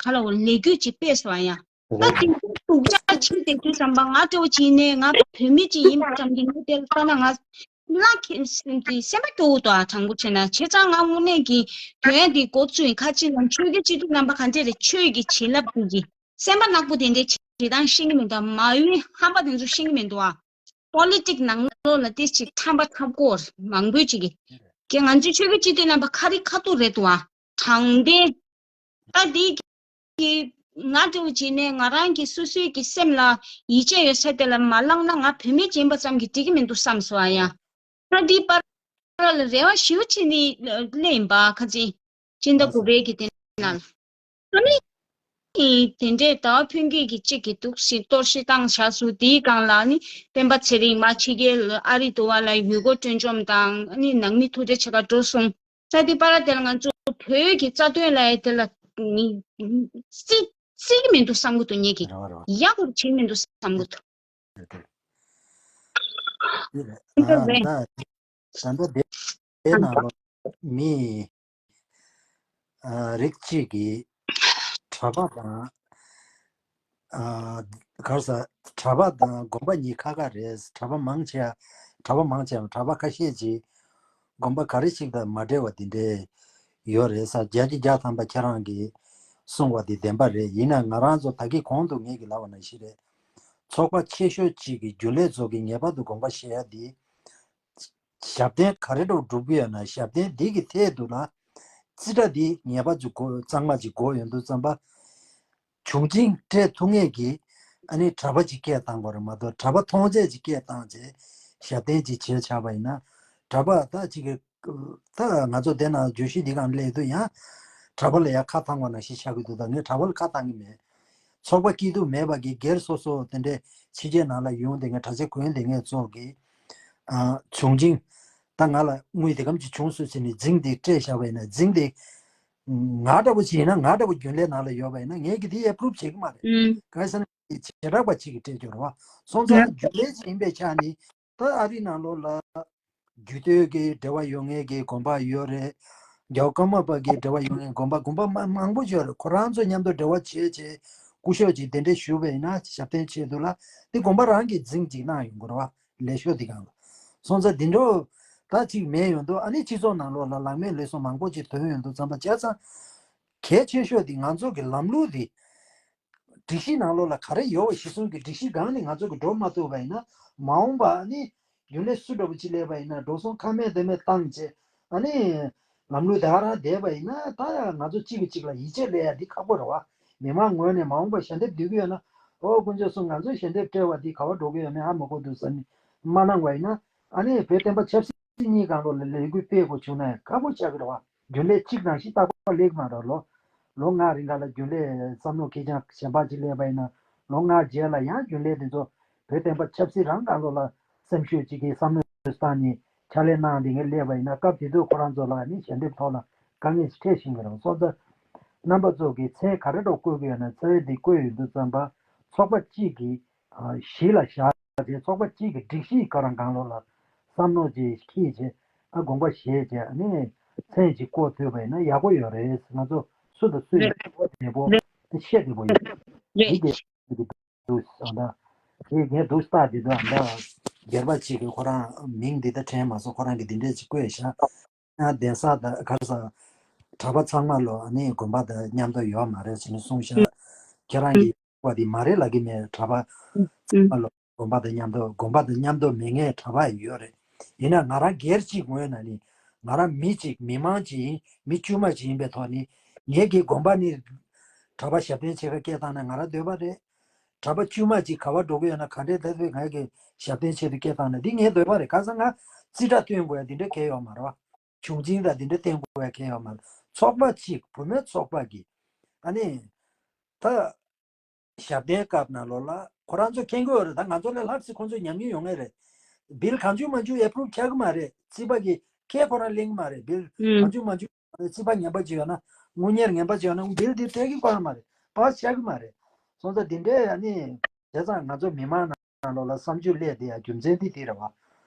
ཁ་ལ་འོ་ལས་འགུལ་ཅིག་སྤེལ་སོང་ཡ། ད་དེ་ཚོ་སྡུག་ཅག་བྱེད་དེ་དུས་ཙམ་པ་ང་སྐྱོ་བོ་བྱེད་ནས་ང་བོད་མི་ཅིག་ཡིན་པ་ཙམ་གྱིས་ངས་དེ་ལྟ་ན་ང་ལ་ཁེ་སེམས་ཀྱི་སེམས་པ་སྐྱོ་བོ་དང་དྲང་པོ་བྱས་ན་བྱས་ཙང་ང་དངོས་གནས་ཀྱི་དོན་དེ་འགོ་བཙུགས་ཡིན་ཁ་ཅིག་ལ་ཆོས་ཀྱི་སྤྱི་འཐུས་རྣམ་པ་ག་འདྲས་རེད་ཆོས་ཀྱི་བྱིན་རླབས་དེ་གི་སེམས་པ་ནག་པོ་དེ་འདྲས་བྱེད་སྟངས་ཤེས་ཀྱི་མི་འདུག་མ་འོས་ཧམ་པ་དེ་ཚོ་ཤེས་ཀྱི་མི་འདུག་ཨ། པོ་ལི་ཊིག་ནང་ལོགས་ལ་ཏིས་ཅིག་ཐམ་པ་ཐབས་སྐོར་མང་པོས་ཅིག་གི་གི་ང་ཚོའི་ཆོས་ཀྱི་སྤྱི་འཐུས་རྣམ་པ་ཁ་རི་ཁ་ཐུག་རེད་འདུག་ཨ། དྲང་བདེན། ད་འདི་གི་ང་འདྲ་བོ་བྱས་ནས་ང་རང་གི་སོ་སོའི་གི་སེམས་ལ་ཡིད་ཆེས་ཡོད་ས་དེ་ལ་མ་བླངས་ན་ང་བུད་མེད་ཅིག་ཡིན་པ་ཙམ་གྱིས་འགྲིག་གི་མི་འདུག་བསམ་སོང་ཨ་ཡ། ད་འདི་པར་ལ་རེ་བ་ཞེ་པོ་བྱས་ནས་སླེབས་ཡིན་པ་ཁ་ཅིག་སྤྱི་ཟླ་དགུ་པའི་གི་དེ་ནང་ལ། ཨ་ནི། དེ་འདྲའི་ཟླ་བ་ཕུན་སྐྱིད་ཀྱིས་གཅིག་གི་འདུག་སེ་གཏོར་བཤིག་བཏང་བཞག་སུ་དེའི་སྒང་ལ་ནི་སྤེན་པ་ཚེ་རིང་མ་ཕྱི་རྒྱལ་ཨ་རི་དུ་བ་ལ་ཡུལ་སྐོར་སྤྲོ་འཆམ་དང་ཨ་ནི་ནང་མི་ཐུག་འཕྲད་བྱེད་ག་འགྲོ་སོང་། ས་དེ་པ་ར་དེ་ལ་ང་ཚོ་བོད་ཀྱི་རྩ་དོན་ལ་དེ་ལ་ནི་བརྩི་བརྩི་གི་མི་འདུག་བསམ་གི་འདུག་ངེད་ཀྱིས་རེད་བ་རེད་བ། ཡག་པོ་བྱེད་མི་འདུག་བསམ་གི་འདུག་རེད་རེད། འདི་རེད། ཨ་ད་ད་ལྟ་དེ་དེ་ནང་ལོ་མི་ཨ་རིགས་གཅིག་གིས་གྲྭ་པ་དང་ཨ་ག་རེ་ཟ་གྲྭ་པ་དང་དགོན་པ་གཉིས་ཁ་ཁ་རེད། གྲྭ་པ་མང་ཆེ་གྲྭ་པ་མང་ཆེ་གྲྭ་པ་ཁ་ཤས་ཀྱིས་དགོན་པ་ག་རེ་ཞིག་དང་མ་འབྲེལ་བ་དེ་འདྲས་ཡོད་རེད་ས། བརྒྱ་ཆ་བརྒྱ་ཐམ་པ་ཁྱེད་རང་གིས་གསུངས་པ་དེ་བདེན་པ་རེད། ཡིན་ན་ང་རང་ཚོ་ད་གིན་གོང་དུ་ངེད་ཀྱིས་ལབ་པ་ནང་བཞིན་རེད། ཚོགས་པ་ཆེ་ཤོས་གཅིག་གི་རྒྱུན་ལས་ཚོ་གིས་ངེས་པར་དུ་དགོངས་པ་བཞེས་ཡ་འདི། ཞབས་བརྟན་ག་རེ་འདྲ་བོ་སྒྲུབ་ཀྱི་ཡོད་ན་ཞབས་བརྟན་འདི་གི་ཐད་དུ་ལ་རྩིས་ཁྲ་འདི་ངེས་པར་དུ་དགོས་གཙང་མ་ཅིག་དགོས་ཡོང་དུས་ཙམ་པ། བྱུང་རྐྱེན་སྤྲད་ཐུབ་མཁན་གྱི་ཨ་ནི་གྲྭ་པ་ཅིག་སྐད་བཏང་དགོས་རེད་མ་གཏོགས་གྲྭ་པ་མཐོང་ཚད་ཅིག་སྐད་བཏང་རྗེས་ཞབས་བརྟན་ཅིག་བྱས་ཆགས་པ་ཡིན་ན་གྲྭ་པ་ད་ཅིག་གི་ད་ང་ཚོ་དེ་ན་བརྗོད་གཞི་འདི་གང་སླེབས་དུས་ཡང་གྲྭ་པ་ལ་ཡང་ཁ་བཏང་བ་ནང་བཞིན་ཆགས་ཀྱི་འདུག་ད་ངས་གྲྭ་པ་ལ་ཁ་བཏང་གི་མེད། ཚོགས་པ་སྐྱིད་སྡུག་མེད་པ་གི་སྒེར་སོ་སོ་དེ་འདྲའི་ཕྱི་རྒྱལ་ནང་ལ་ཡོང་དེ་ངས་གྲྭ་ཆས་གོན་དེ་ངས་ཚོགས་ཀྱི་ཨ་བྱུང་རྐྱེན་ད་ང་ལ་དངུལ་དེ་གམ་གྱི་བྱུང་སོང་ཟེར་ནས་རྫིང་དེ་སྤྲད་བཞག་པ་ཡིན་ན་རྫིང་དེ་ང་འདྲ་པོ་ཅིག་ཡིན་ན་ང་འདྲ་པོ་རྒྱུན་ལས་ནང་ལ་ཡོད་པ་ཡིན་ན་ངས་ཀྱི་དེ་ཨེ་པུ་རུབ་བྱེད་ཀྱི་མ་རེད། ཨུམ། གང་ཡིན་ཟེར་ན་བྱེ་བྲག་པ་ཅིག་གིས་སྤྲད་རྒྱུ་རེད་བ། སོང་ཙང་རྒྱུན་ལས་ཅིག་ཡིན་པའི་ཆ་ནས་ད་ཨ་རི་ནང་ལོགས་ལ། རྒྱུད་སྟོད་ཀྱི་འབྲེལ་བ་ཡོད་མཁན་གྱི་དགོན་པ་ཡོད་རེད། རྒྱལ་བ་ཀརྨ་པ་གི་འབྲེལ་བ་ཡོད་མཁན་དགོན་པ་དགོན་པ་མ་མང་པོ་ཡོད་རེད། ཁོ་རང་ཚོ་མཉམ་དུ་འབྲེལ་བ་བྱས་བྱས་སྐུ་ཞབས་ཀྱིས་དེ་འདྲས་ཞུས་པ་ཡིན་ན་ཞབས་བརྟན་ཆེད་དུ་ལ་དེ་དགོན་པ་རང་གིས་རྫིང་གཅིག་གནང་ཡོང་དགོས་རེད་བ། ལས་ཤོག་འདི་སྒང་ལ། སོང་ཙང་འདི་འདྲ་ད་གཅིག་མེད་ཡོང་དུས་ཨ་ནི་སྤྱི་ཚོགས་ནང་ལོགས་ལ་ལག་མེད་ལུས་སྲོག་མང་པོ་ཅིག་ཐོན་ཡོང་དུས་ཙམ་པ་བྱས་ཙང་གལ་ཆེ་ཤོས་འདི་ང་ཚོ་གི་ལམ་ལུགས་འདི། སྒྲིག་གཞི་ནང་ལོགས་ལ་ག་རེ་ཡོད་པ་གཞི་བཟུང་གི་སྒྲིག་གཞི་སྒང་ནས་ང་ཚོ་གི་འགྲོ་མ་ཐུབ་པ་ཡིན་ན་མ་འོངས་པ་ནི་རྒྱུན་ལས་སུ་འདྲ་པོ་ཅིག་སླེབས་པ་ཡིན་ན་འགྲོ་སོང་ཁ་མེད་དེ་མེད་བཏང་བྱས་ཨ་ནི་ལམ་ལུགས་ད་ག་རང་བསྡད་པ་ཡིན་ན་ད་ཡང་ང་ཚོ་གཅིག་གིས་གཅིག་ལ་ཡིད་ཆེས་སླེབས་ཡ་འདི་ཁག་པོ་རེད་བ། མི་མང་ངོས་ནས་མ་འོངས་པ་ཞལ་འདེབས་བསྡུ་གི་ཡོད་ན་ཨོ་དཀོན་མཆོག་གསུམ་ང་ཚོས་ཞལ་འདེབས་སྤྲད་པ་འདི་ག་པར་འགྲོ་གི་ཡོད་མེད་ཧ་མ་གོ་འདུག་ཟེར་ནས་མ་གནང་བ་ཡིན་ན་ཨ་ནི་བོད་བསྟན་པ་ཆབ་སྲིད། དེ་གཉིས་སྒང་ལོགས་ལ་ལས་འགུལ་སྤེལ་དགོས་བྱུང་ན་ཡང་དཀའ་པོ་ཆགས་ཀྱི་རེད་བ། རྒྱུན་ལས་གཅིག་ནང་བཞིན་རྟག་པར་སླེབས་ཀྱི་མ་རེད། ལོ་ལོ་ལྔ་རིང་ག་ལ་རྒྱུན་ལས་བསམ་བློ་འཁྱེར་རྐྱང་གཞན་པ་ཅིག་སླེབས་པ་ཡིན་ན་ལོ་ལྔ་རྗེས་ལ་ཡང་རྒྱུན་ལས་དེ་ཚོ་བོད་བསྟན་པ་ཆབ་སྲིད་རང་སྒང་ལོགས་ལ་སེམས་ཤུགས་གཅིག་གིས་བསམ་བློ་བཏང་ནས་ཕྱག་ལས་གནང་དེ་ངས་སླེབས་པ་ཡིན་ན་སྐབས་དེ་དུས་ཁོ་རང་ཚོ་ལ་ནི་ཞལ་འདེབས་ཐོག་ལ་དཀའ་ངལ་ཞིག་འཕྲད་བཞིན་པ་རེད། སོང་ཙང་རྣམ་པ་ཚོ་གིས་མཚན་ག་རེ་འདྲ་བཀོད་ཀྱི་ཡོད་ན་མཚན་དེ་བཀོད་ཡོང་དུས་ཙམ་པ་ཚོགས་པ་གཅིག་གིས་གཞི་ལ་བཞག་དེ་ཚོགས་པ་གཅིག་གི་སྒྲིག་གཞི་ཁོ་རང་སྒང་ལོགས་ལ་བསམ་བློ་ཅིག་འཁྱེར་བྱས་ཨ་དགོངས་པ་བཞེས་བྱས་ཨ་ནི་མཚན་ཅིག་བཀོད་ཐུབ་པ་ཡིན་ན་ཡག་པོ་ཡོད་རེད། ང་ཚོ་སུ་དང་སུ་ཡིན་པ་བདེ་པོ་དེ་ཤེས་བདེ་པོ་ཡོད་རེད། དེ་གས་འདུག་ཨ་ད་དེ་ངས་འདུག་ལྟ་དེ་དུས་ཨ་ད་སྒེར་པ་ཅིག་གིས་ཁོ་རང་མིང་འདི་ལྟ་དྲན་མ་སོང་ཁོ་རང་གིས་འདི་འདྲས་ཅིག་བཀོད་བཞག་ཡང་གདན་ས་དང་ག་རེ་ཟ་གྲྭ་པ་ཚང་མ་ལོ་ཨ་ནི་དགོན་པ་དང་མཉམ་དུ་ཡོད་མ་རེད་ཟེར་ནས་གསུངས་ཤག་ཁྱེད་རང་གི་པ་དེ་མ་རེད་ལབ་ཀྱི་མེད། གྲྭ་པ་ཚང་མ་ལོ་དགོན་པ་དང་མཉམ་དུ་དགོན་པ་དང་མཉམ་དུ་མེད་མཁན་གྲྭ་པ་ཡོད་རེད། ཡིན་ན་ང་རང་སྒེར་གཅིག་ངོས་ནས་ནི་ང་རང་མི་གཅིག་མི་མང་གཅིག་ཡིན་མི་དཀྱུས་མ་གཅིག་ཡིན་པའི་ཐོག་ནས་ངེད་ཀྱི་དགོན་པ་ནི་གྲྭ་པ་ཞབས་བརྟན་ཆེ་ཁ་སྐད་བཏང་ན་ང་རང་འདོད་པ་རེད། གྲྭ་པ་དཀྱུས་མ་གཅིག་ག་པར་འགྲོ་གི་ཡོད་ན་ག་འདྲའི་ལྟ་བུའི་ང་གི་ཞབས་བརྟན་ཆེད་དུ་སྐད་བཏང་ན་འདི་ངའི་འདོད་པ་རེད། ག་ས་ང་རྩིས་ཁྲ་སྟོན་དགོས་ཡ་འདི་འདྲ་གལ་ཡོད་མ་རེད་བ། བྱུང་རྐྱེན་དང་འདི་འདྲ་བསྟན་དགོས་ཡ་གལ་ཡོད་མ་རེད། ཚོགས་པ་གཅིག་བུད་མེད་ཚོགས་པ་གི་ཨ་ནི་ད་ཞབས་བརྟན་སྐབས་ནང་ལོགས་ལ་ཁོ་རང་ཚོ་མཁྱེན་གྱི་ཡོད་རེད། ད་ང་ཚོ་ལས་ལྷག་ཙམ་ཁོང་ཚོས་ཉམས་མྱོང་ཡོད་ངེས་རེད། བིལ་གང་བྱུང་མང་བྱུང་ཨེ་པུ་རུབ་རྒྱག་གི་མ་རེད། རྩིས་པ་གི་ཁས་ཁོ་རང་ལེན་གི་མ་རེད། བིལ་ཨུམ། གང་བྱུང་མང་བྱུང་རྩིས་པ་ངན་པ་ཅིག་ཡོད་ན་དངུལ་གཉེར་ངན་པ་ཅིག་ཡོད་ན་བིལ་དེ་སྤྲད་གི་ཁོ་རང་མ་རེད། པཱ་སི་རྒྱག་གི་མ་རེད། སོང་ཙང་འདི་འདྲའི་ཨ་ནི་བྱས་ཙང་ང་ཚོ་མི་མང་ནང་ལོགས་ལ་བསམ་ཚུལ་སླེབས་དེ་ཡ་རྒྱུ་མཚན་འདི་དེ་རེད་བ།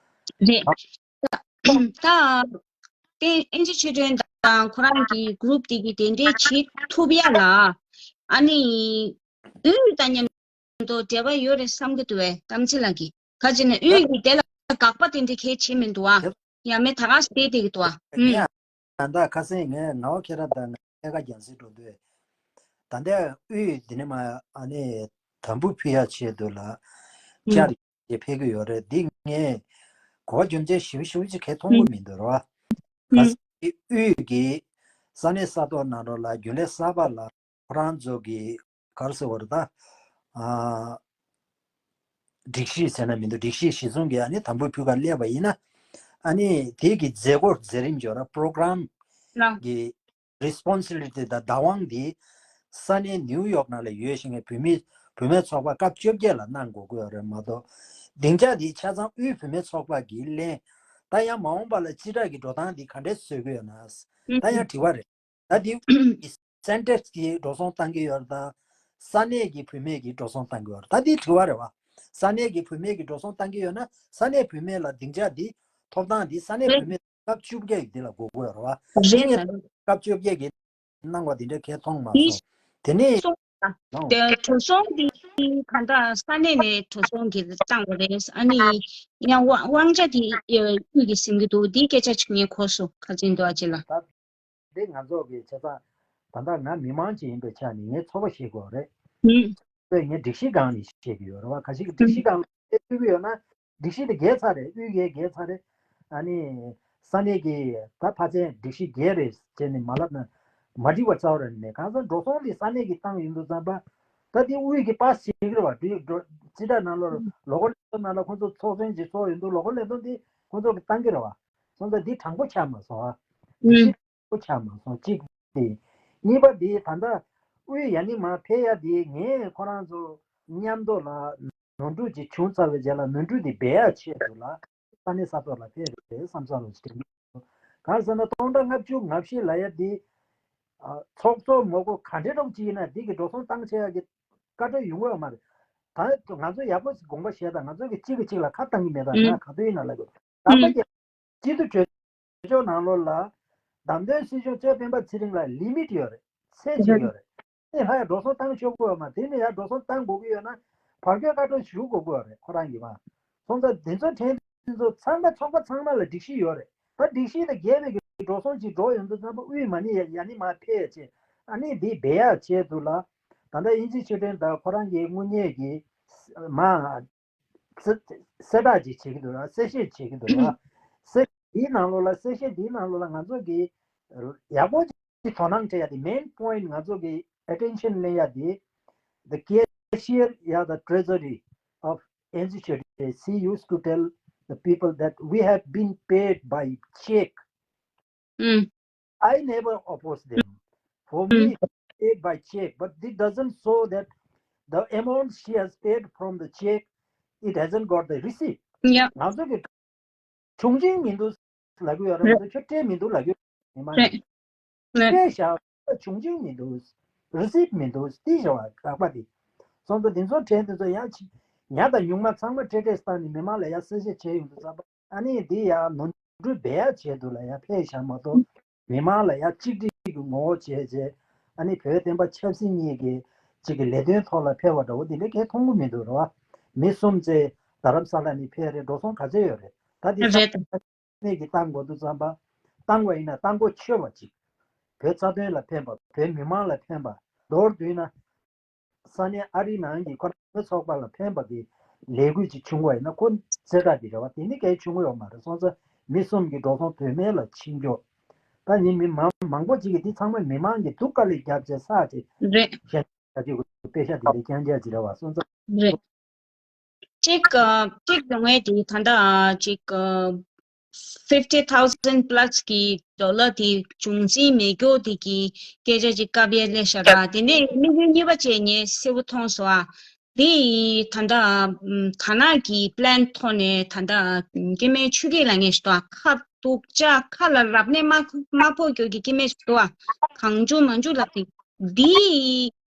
རེད། ད་དེ་ཨིན་ཇི་ཆོས་སྒྲོན་དང་ཁོ་རང་གི་གུ་རུབ་དེ་གི་དེ་འདྲའི་བྱེད་ཐུབ་ཡ་ལ། ཨ་ནི་དབུས་དང་མཉམ་དུ་འབྲེལ་བ་ཡོད་རེད་བསམ་གི་འདུག་བས་དམ་ཚིག་ལགས་ཀྱིས། ག་ཅི་ན་དབུས་ཀྱི་དེ་ལ་དགག་པ་དེ་འདྲ་གལ་ཆེ་མི་འདུག་ཨ། ཡ་མེ་ད་ག་སེ་དེ་གི་འདུག་ཨ། ཨུམ། ད་ཁ་སང་ངས་ངག་དབང་མཁྱེན་རབ་དང་ངས་ཐད་ཀར་རྒྱང་སྲིང་འགྲོ་དུས། ད་ལྟའི་དབུས་འདི་ནས་མ་ཨ་ནི་དམ་བུ་ཕུལ་ཡ་ཆེད་དུ་ལ་ཅར་ཞིག་ཕེབས་ཀྱི་ཡོད་རེད། འདི་ངས་གོ་བ་རྒྱུ་མཚན་ཞིབ་ཞིབ་ཅིག་གས་མཐོང་གི་མི་འདུག་ར། ག་ས་དབུས་ཀྱི་ས་གནས་ས་ཐོག་ནང་ལོགས་ལ་རྒྱུན་ལས་གསར་པ་ལ་ཁོ་རང་ཚོ་གི་ག་རེ་ཟེར་བ་རེད་ད། ཨ། སྒྲིག་གཞི་ཟེར་ན་མི་འདུག་སྒྲིག་གཞི་གཞི་བཟུང་གི་ཨ་ནི་དམ་བུ་ཕུལ་ག་སླེབས་པ་ཡིན་ན། ཨ་ནི་དེ་གི་མཛད་སྒོ་མཛད་རིམ་ཅིག་ཡོད་ར། པོ་རོ་གྷ་རམ་གི་རེ་སི་པོན་སི་བི་ལི་ཊི་དང་བདག་དབང་དེ་ས་གནས་ནིའུ་ཡོག་ནང་ལ་ཡོད་བཞིན་གི་བུད་མེད་བུད་མེད་ཚོགས་པ་སྐབས་བཅོ་བརྒྱད་ལ་གནང་དགོས་ཀྱི་ཡོད་རེད་མ་གཏོགས། སྡིངས་ཆ་དེ་ཆ་ཚང་དབུས་བུད་མེད་ཚོགས་པ་གིས་ལེན། ད་ཡང་མ་འོངས་པ་ལ་སྤྱི་བསྒྲགས་ཀྱི་འགྲོ་སྟངས་དེ་ག་འདྲས་བཟོ་གི་ཡོད་ན། ད་ཡང་དྲི་བ་རེད། ད་དེ་སེན་ཊར་གྱིས་འགྲོ་སོང་བཏང་གི་ཡོད་རེད་དང་། ས་གནས་ཀྱི་བུད་མེད་ཀྱིས་འགྲོ་སོང་བཏང་གི་ཡོད་རེད། ད་དེ་དྲི་བ་རེད་བ། ས་གནས་ཀྱི་བུད་མེད་ཀྱིས་འགྲོ་སོང་བཏང་གི་ཡོད་ན་ས་གནས་བུད་མེད་ལ་སྡིངས་ཆ་འདི་ཐོབ་ཐང་འདི་ས་གནས་བུད་མེད་སྐབས་བཅོ་བརྒྱད་ཀྱི་འདི་ལ་དགོས་ཀྱི་ཡོད་རེད་བ། རེད་ད། སྐབས་བཅོ་བརྒྱད་ཀྱི་གནང་བ་འདི་འདྲ་གས་མཐོང་མ་འདི་སོང་། དེ་ནས་སོང་། ལོང་། དེ་འགྲོ་སོང་འདི་གང་ལྟར་ས་གནས་ནས་འགྲོ་སོང་གི་བཏང་བ་རེད། ཨ་ནི་ཡང་དབང་དབང་ཆ་དེ་དབུས་ཀྱིས་ཟིན་གྱི་འདུག་འདིའི་སྐད་ཆ་ཅིག་ངས་གོ་སོང་། ག་ཅི་འདུག་ཨ་ཅེ་ལགས། འདི་ང་ཚོ་གི་བྱས་ཙང་ད་ལྟ་ང་མི་མང་ཅིག་ཡིན་པའི་ཆ་ནས་ངའི་ཚོར་བ་བཤད་དགོས་རེད། ཨུམ། ངས་སྒྲིག་གཞི་སྒང་ནས་བཤད་ཀྱི་ཡོད་རེད་བ། ག་ཞིག་གི་སྒྲིག་གཞི་སྒང་ལ་བཤད་ཐུབ་ཀྱི་ཡོད་ན། སྒྲིག་གཞི་དེ་འགལ་ཚར་རེད། དབུས་འགལ་འགལ་ཚར་རེད། ཨ་ནི་ས་གནས་ཀྱི་ད་ཕལ་ཆེར་སྒྲིག་གཞི་འགལ་རེད་ཅེས་ནས་མ་ལབ་ན་མ་འགྲིག་པ་རྩ་བ་རེད། ནས་གང་ཟེར་འགྲོ་སོང་དེ་ས་གནས་ཀྱི་བཏང་ཡོང་དུས་ཙམ་པ། ད་དེ་དབུས་ཀྱི་པ་སི་བྱེད་ཀྱི་རེད་བ། སྒྲིག་སྒྲོ་སྤྱི་བསྒྲགས་ནང་ལོགས་ལོ་འཁོར་ལས་དོན་ནང་ལ་ཁོང་ཚོ་ཚོགས་ཆེན་ཅིག་ཚོགས་ཡོང་དུས་ལོ་འཁོར་ལས་དོན་དེ་ཁོང་ཚོ་གི་བཏང་གི་རེད་བ། སོང་ཙང་འདི་དྲང་པོ་ཆགས་མ་སོང་ཨ། ཨུམ། པོ་ཆགས་མ་སོང་གཅིག་དེ། གཉིས་པ་དེ་ད་ལྟ་དབུས་ཡ་ནི་མ་ཕེབས་ཡ་དེ་ངས་ཁོ་རང་ཚོ་མཉམ་དུ་ལ་ནོར་འཁྲུལ་ཅིག་བྱུང་ཚར་བའི་རྗེས་ལ་ནོར་འཁྲུལ་དེ་སྦས་ཡ་ཆེད་དུ་ལ་ས་གནས་ས་ཐོག་ལ་ཕེབས་རེད་བསམ་ས་རུ་ཅིག་དྲན་གྱི་འདུག་གང་ཟེར་ན་སྟོང་ཕྲག་ལྔ་བཅུ་ང་བཞི་ལ་ཡ་དེ། ཨ། ཚོགས་གཙོ་ངོ་རྒོལ་ག་འདྲའི་རོགས་ཅིག་ཡིན་ན་དེ་གི་འགྲོ་སོང་བཏང་བྱས་ཡ་གི་བཀའ་འཁྲོལ་ཡོང་གི་ཡོད་མ་རེད། ད་ང་ཚོ་ཡག་པོ་ཞིག་དགོངས་པ་བཞེས་དང་། ང་ཚོ་གི་གཅིག་གིས་གཅིག་ལ་ཁ་བཏང་གི་མེད་དང་། ཨུ། ང་ག་དུས་ཡིན་ན་ལབ་དགོས། ད་ཨུ། ལྟ་གི་སྤྱི་འཐུས་གྲོས་ཚོགས་ནང་ལོགས་ལ་བདམས་ཐོན་སྲིད་སྐྱོང་གཙོས་སྤེན་པ་ཚེ་རིང་ལ་ལི་མིཊ་ཡོད་རེད། ཚད་ཅིག་ཡོད་རེད། དེ་ལྷག་ཡ་འགྲོ་སོང་བཏང་ཆོག་གི་ཡོད་མ་རེད། དེ་ནས་ཡར་འགྲོ་སོང་བཏང་དགོས་ཀྱི་ཡོད་ན་བར་སྐྱོད་བཀའ་འཁྲོལ་ཞུ་དགོས་ཀྱི་ཡོད་རེད། ཁོ་རང་གིས་མ་སོང་ཙང་དེ་ཚོ་དྲན་དེ་ཚོ་ཚང་མ་ཚོགས་པ་ཚང་མ་ལ་སྒྲིག་གཞི་ཡོད་རེད། ད་སྒྲིག་གཞི་དང་འགལ་བའི་གི་འགྲོ་སོང་ཅིག་འགྲོ་ཡོང་དུས་ཙམ་པ་དབུས་མ་ནི་ཡ་ནི་མ་ཕེབས་བྱས་ཨ་ནི་འདི་སྦས་ཡག་ཆེད་དུ་ལ། ད་ལྟ་དབྱིན་ཇི་ཆོས་སྒྲོན་དང་ཁོ་རང་གི་དངུལ་གཉེར་གྱི་མ་གསལ་གསལ་བསྒྲགས་ཅིག་བྱེད་ཀྱི་འདུག་ར། གསལ་བཤད་བྱེད་ཀྱི་འདུག་ར། གསལ་འདིའི་ནང་ལོགས་ལ་གསལ་བཤད་འདིའི་ནང་ལོགས་ལ་ང་ཚོ་གི་ཡག་པོ་ཅིག་དོ་སྣང་སྤྲད་ཡ་དེ། མེན་པོ་ཡིན་ཊི་ང་ཚོ་གི་ཨེ་ཊེན་ཤན་ལེན་ཡ་དེ། The cashier, yeah, the treasury of N C C used to tell the people that we have been paid by check. Mm. I never oppose them. For me, paid by check, but this doesn't show that the amount she has paid from the check, it hasn't got the receipt. Yeah. ང་ཚོ་གི་བྱུང་རྐྱེན་མི་འདུག་ལབ་ཀྱི་ཡོད་རེད། རེད། ང་ཚོ་ཁྱོད་སྤྲད་མི་འདུག་ལབ་ཀྱི་ཡོད་མི་མ་རེད། རེད། རེད། སྤྲད་བཞག་བྱུང་རྐྱེན་མི་འདུག་རི་སིབ་མི་འདུག་ཏི་བྱ་བ་ཁག་པ་དེ། སོང་ཙང་དེ་ཚོ་དྲན་དེ་ཚོ་ཡང་ཅིག་ཉ་དང་ཉུང་མ་ཚང་མ་སྤྲད་སྤྲད་བཏང་ནས་མི་མང་ལ་ཡང་གསལ་བཤད་བྱས་ཡོང་དུས་ཙམ་པ་ཨ་ནི་འདི་ཡང་ནོར་འཁྲུལ་སྦས་ཡག་ཆེད་དུ་ལ་ཡང་ཕེབས་བཞག་མ་གཏོགས་མི་མང་ལ་ཡང་གཅིག་སྒྲིལ་གྱི་ངོ་བོ་བྱས་བྱས་ཨ་ནི་བོད་བསྟན་པ་ཆབ་སྲིད་གཉིས་ཀྱི་གཅིག་གི་ལས་དོན་ཐོག་ལ་ཕེབས་པ་འདྲ་བོ་འདི་འདྲ་གས་མཐོང་གི་མི་འདུག་རེད་བ། མི་གསུམ་ཙམ་རྡ་རམ་ས་ལ་ནས་ཕེབས་རེད། འགྲོ་སོང་ག་ཚད་ཡོད་རེད། ད་འདི་རེད། གནས་ཀྱི་བཏང་དགོས་དུས་ཙམ་པ། བཏང་བ་ཡིན་ན་བཏང་གོ་ཆོད་པ་ཅིག་བོད་རྩ་དོན་ལ་ཕན་པ། བོད་མི་མང་ལ་ཕན་པ། མདོར་བསྡུས་ན། ས་གནས་ཨ་རིའི་ནང་གི་ཁོ་རང་ཚོགས་པ་ལ་ཕན་པ་གི་ལས་འགུལ་ཅིག་བྱུང་བ་ཡིན་ན་ཁོ་གསལ་བསྒྲགས་འདི་རེད་བ། དེ་ནི་གལ་བྱུང་གི་ཡོད་མ་རེད། སོང་ཙང་མི་གསུམ་གྱི་འགྲོ་སོང་དོན་མེད་ལ་ཕྱིན་འགྱོ། ད་ནི་མི་མང་མང་པོ་ཅིག་གིས་འདི་ཚང་མ་མི་མང་གི་སྡུག་དཀའ་ལས་བརྒྱབ་བྱས་བསགས་བྱས། རེད། གཞན་ད་ཅིག་དཔེ་ཤ་འདི་འདྲ་རྐྱང་རྐྱང་ཅིག་རེད་བ། སོང་ཙང་། རེད། གཅིག་ཨ། གཅིག་ཡོང་ངེས་དེ་ད་ལྟ་ཨ། གཅིག་ཨ། fifty thousand plus གི་ཌོ་ལར་དེ་བྱུང་འཛིན་མེད་རྒྱུ་དེ་གི་སྐད་ཆ་ཅིག་བཀའ་ཕེབས་སླེབས་ཤག་ར། དེ་ནས་དམིགས་ཡུལ་གཉིས་པ་བཅས་ངས་གསལ་པོ་མཐོང་སོང་ཨ། དེ་ད་ལྟ་ཨ། ཐ་ན་གི་པི་ལན་ཐོག་ནས་ད་ལྟ་ཨ། སྐྱེ་དམན་ཆོས་སྐྱིད་ལ་ངས་ཞུ་དོ། ཁ་སྡུག་ཅག་ཁ་ལ་རབ་གནས་མ་མ་ཕོག་རྒྱུ་གི་སྐྱེ་དམན་ཞུ་དོ་ཨ། གང་བྱུང་མང་བྱུང་ལབ་དེ་འདི།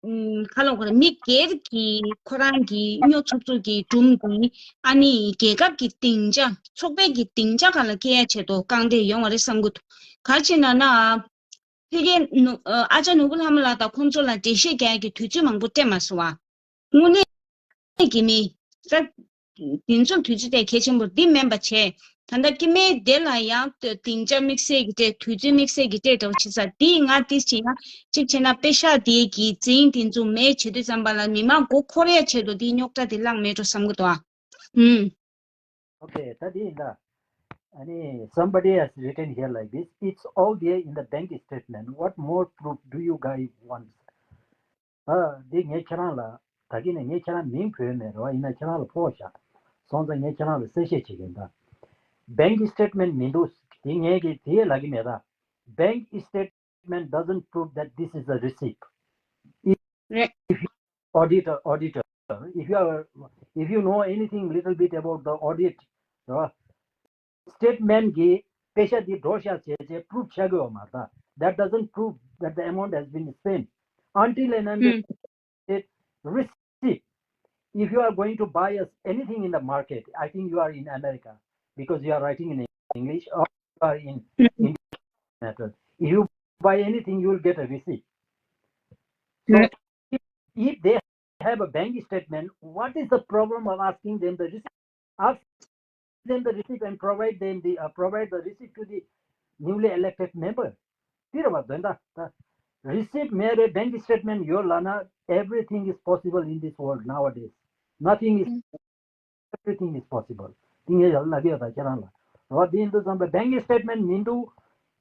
ཨུམ། ཁ་ལོ་ཁོ་རང་མི་སྒེར་གྱི་ཁོ་རང་གི་སྨྱོ་ཚུགས་ཚུགས་ཀྱི་སྒྲུང་འདི་ཨ་ནི་རྒྱལ་ཁབ་ཀྱི་སྡིངས་ཆ་ཚོགས་པའི་གི་སྡིངས་ཆ་སྒང་ལ་སྐྱེལ་ཡ་ཆེད་དུ་རྐང་འདྲེན་ཡོང་བ་རེད་བསམ་གྱི་འདུག་ག་རེ་བྱས་ན་ན། ཕ་གིའི་ནུ་ཨ་ཅག་ནོར་བུ་ལྷ་མོ་ལགས་དང་ཁོང་ཚོ་ལ་འགྲེལ་བཤད་རྒྱག་ཡ་གི་དུས་ཚོད་མང་པོ་སྤྲད་མ་སོང་བ། དངོས་གནས་ཀྱི་མི། ད་འདི་ཚོ་དུས་ཚོད་དེ་གལ་ཆེན་པོ་འདི་མིན་པ་བྱས། ད་ལྟ་སྐྱེ་དམན་དེ་ལ་ཡང་སྡིངས་ཆ་དམིགས་བསལ་གྱི་སྤྲད། དུས་ཚོད་དམིགས་བསལ་གྱི་སྤྲད་འདྲ་བོ་བྱེད་ས་འདི་ང་ཏིས་བྱེད་ཡང་གཅིག་བྱས་ན་པེ་ཤག་དེའི་གི་འཛིན་དེ་ཚོ་མེད་བྱེད་དུས་ཙམ་པ་ལ་མི་མང་མགོ་འཁོར་ཡ་ཆེད་དུ་འདི་རྙོག་དྲ་དེ་བསླངས་མེད་འགྲོ་བསམ་གི་འདུག་ཨ། ཧུམ། Okay, ད་དེ་ཡིན་ད། ཨ་ནི། Somebody has written here like this, it's all there in the bank statement. What more proof do you guys want? ཨ། འདི་ངས་ཁྱེད་རང་ལ། ད་གིན་ནས་ངས་ཁྱེད་རང་མིང་བོས་མེད་རེད་བ། ཡིན་ན་ཁྱེད་རང་ལ་ཕོག་བཞག་སོང་ཙང་ངས་ཁྱེད་རང་ལ་གསལ་བཤད་བྱེད་ཀྱི་ཡིན་ད། Bank statement མི་འདུག་དེ་ངས་ཀྱི་དེ་ལབ་ཀྱི་མེད་ད། Bank statement doesn't prove that this is a receipt. If, རེད། if you auditor, auditor, if you are, if you know anything little bit about the audit, uh, statement གི་པེ་ཤག་འདི་འགྲོ་ཤག་བྱས་བྱས་proof བྱ་དགོས་པ་མ་རེད་ད། That doesn't prove that the amount has been spent until and unless ཧུམ། It receipt. If you are going to buy us anything in the market, I think you are in America because you are writing in English or you are in Indian matter. If you buy anything, you will get a receipt. So if, if they have a bank statement, what is the problem of asking them the receipt? Ask them the receipt and provide them the uh, provide the receipt to the newly elected member. དེ་རེད་བ། དོན་དག་ད་རི་སིབ་མེད་རེད། bank statement ཡོད་ལབ་ན། Everything is possible in this world nowadays. Nothing is everything is possible. དེ་ངས་ཡང་ལབ་ཡོད་ད་ཁྱེད་རང་ལ། རོ་དེ་ཡིན་དུས་ཙམ་པ་bank statement མི་འདུག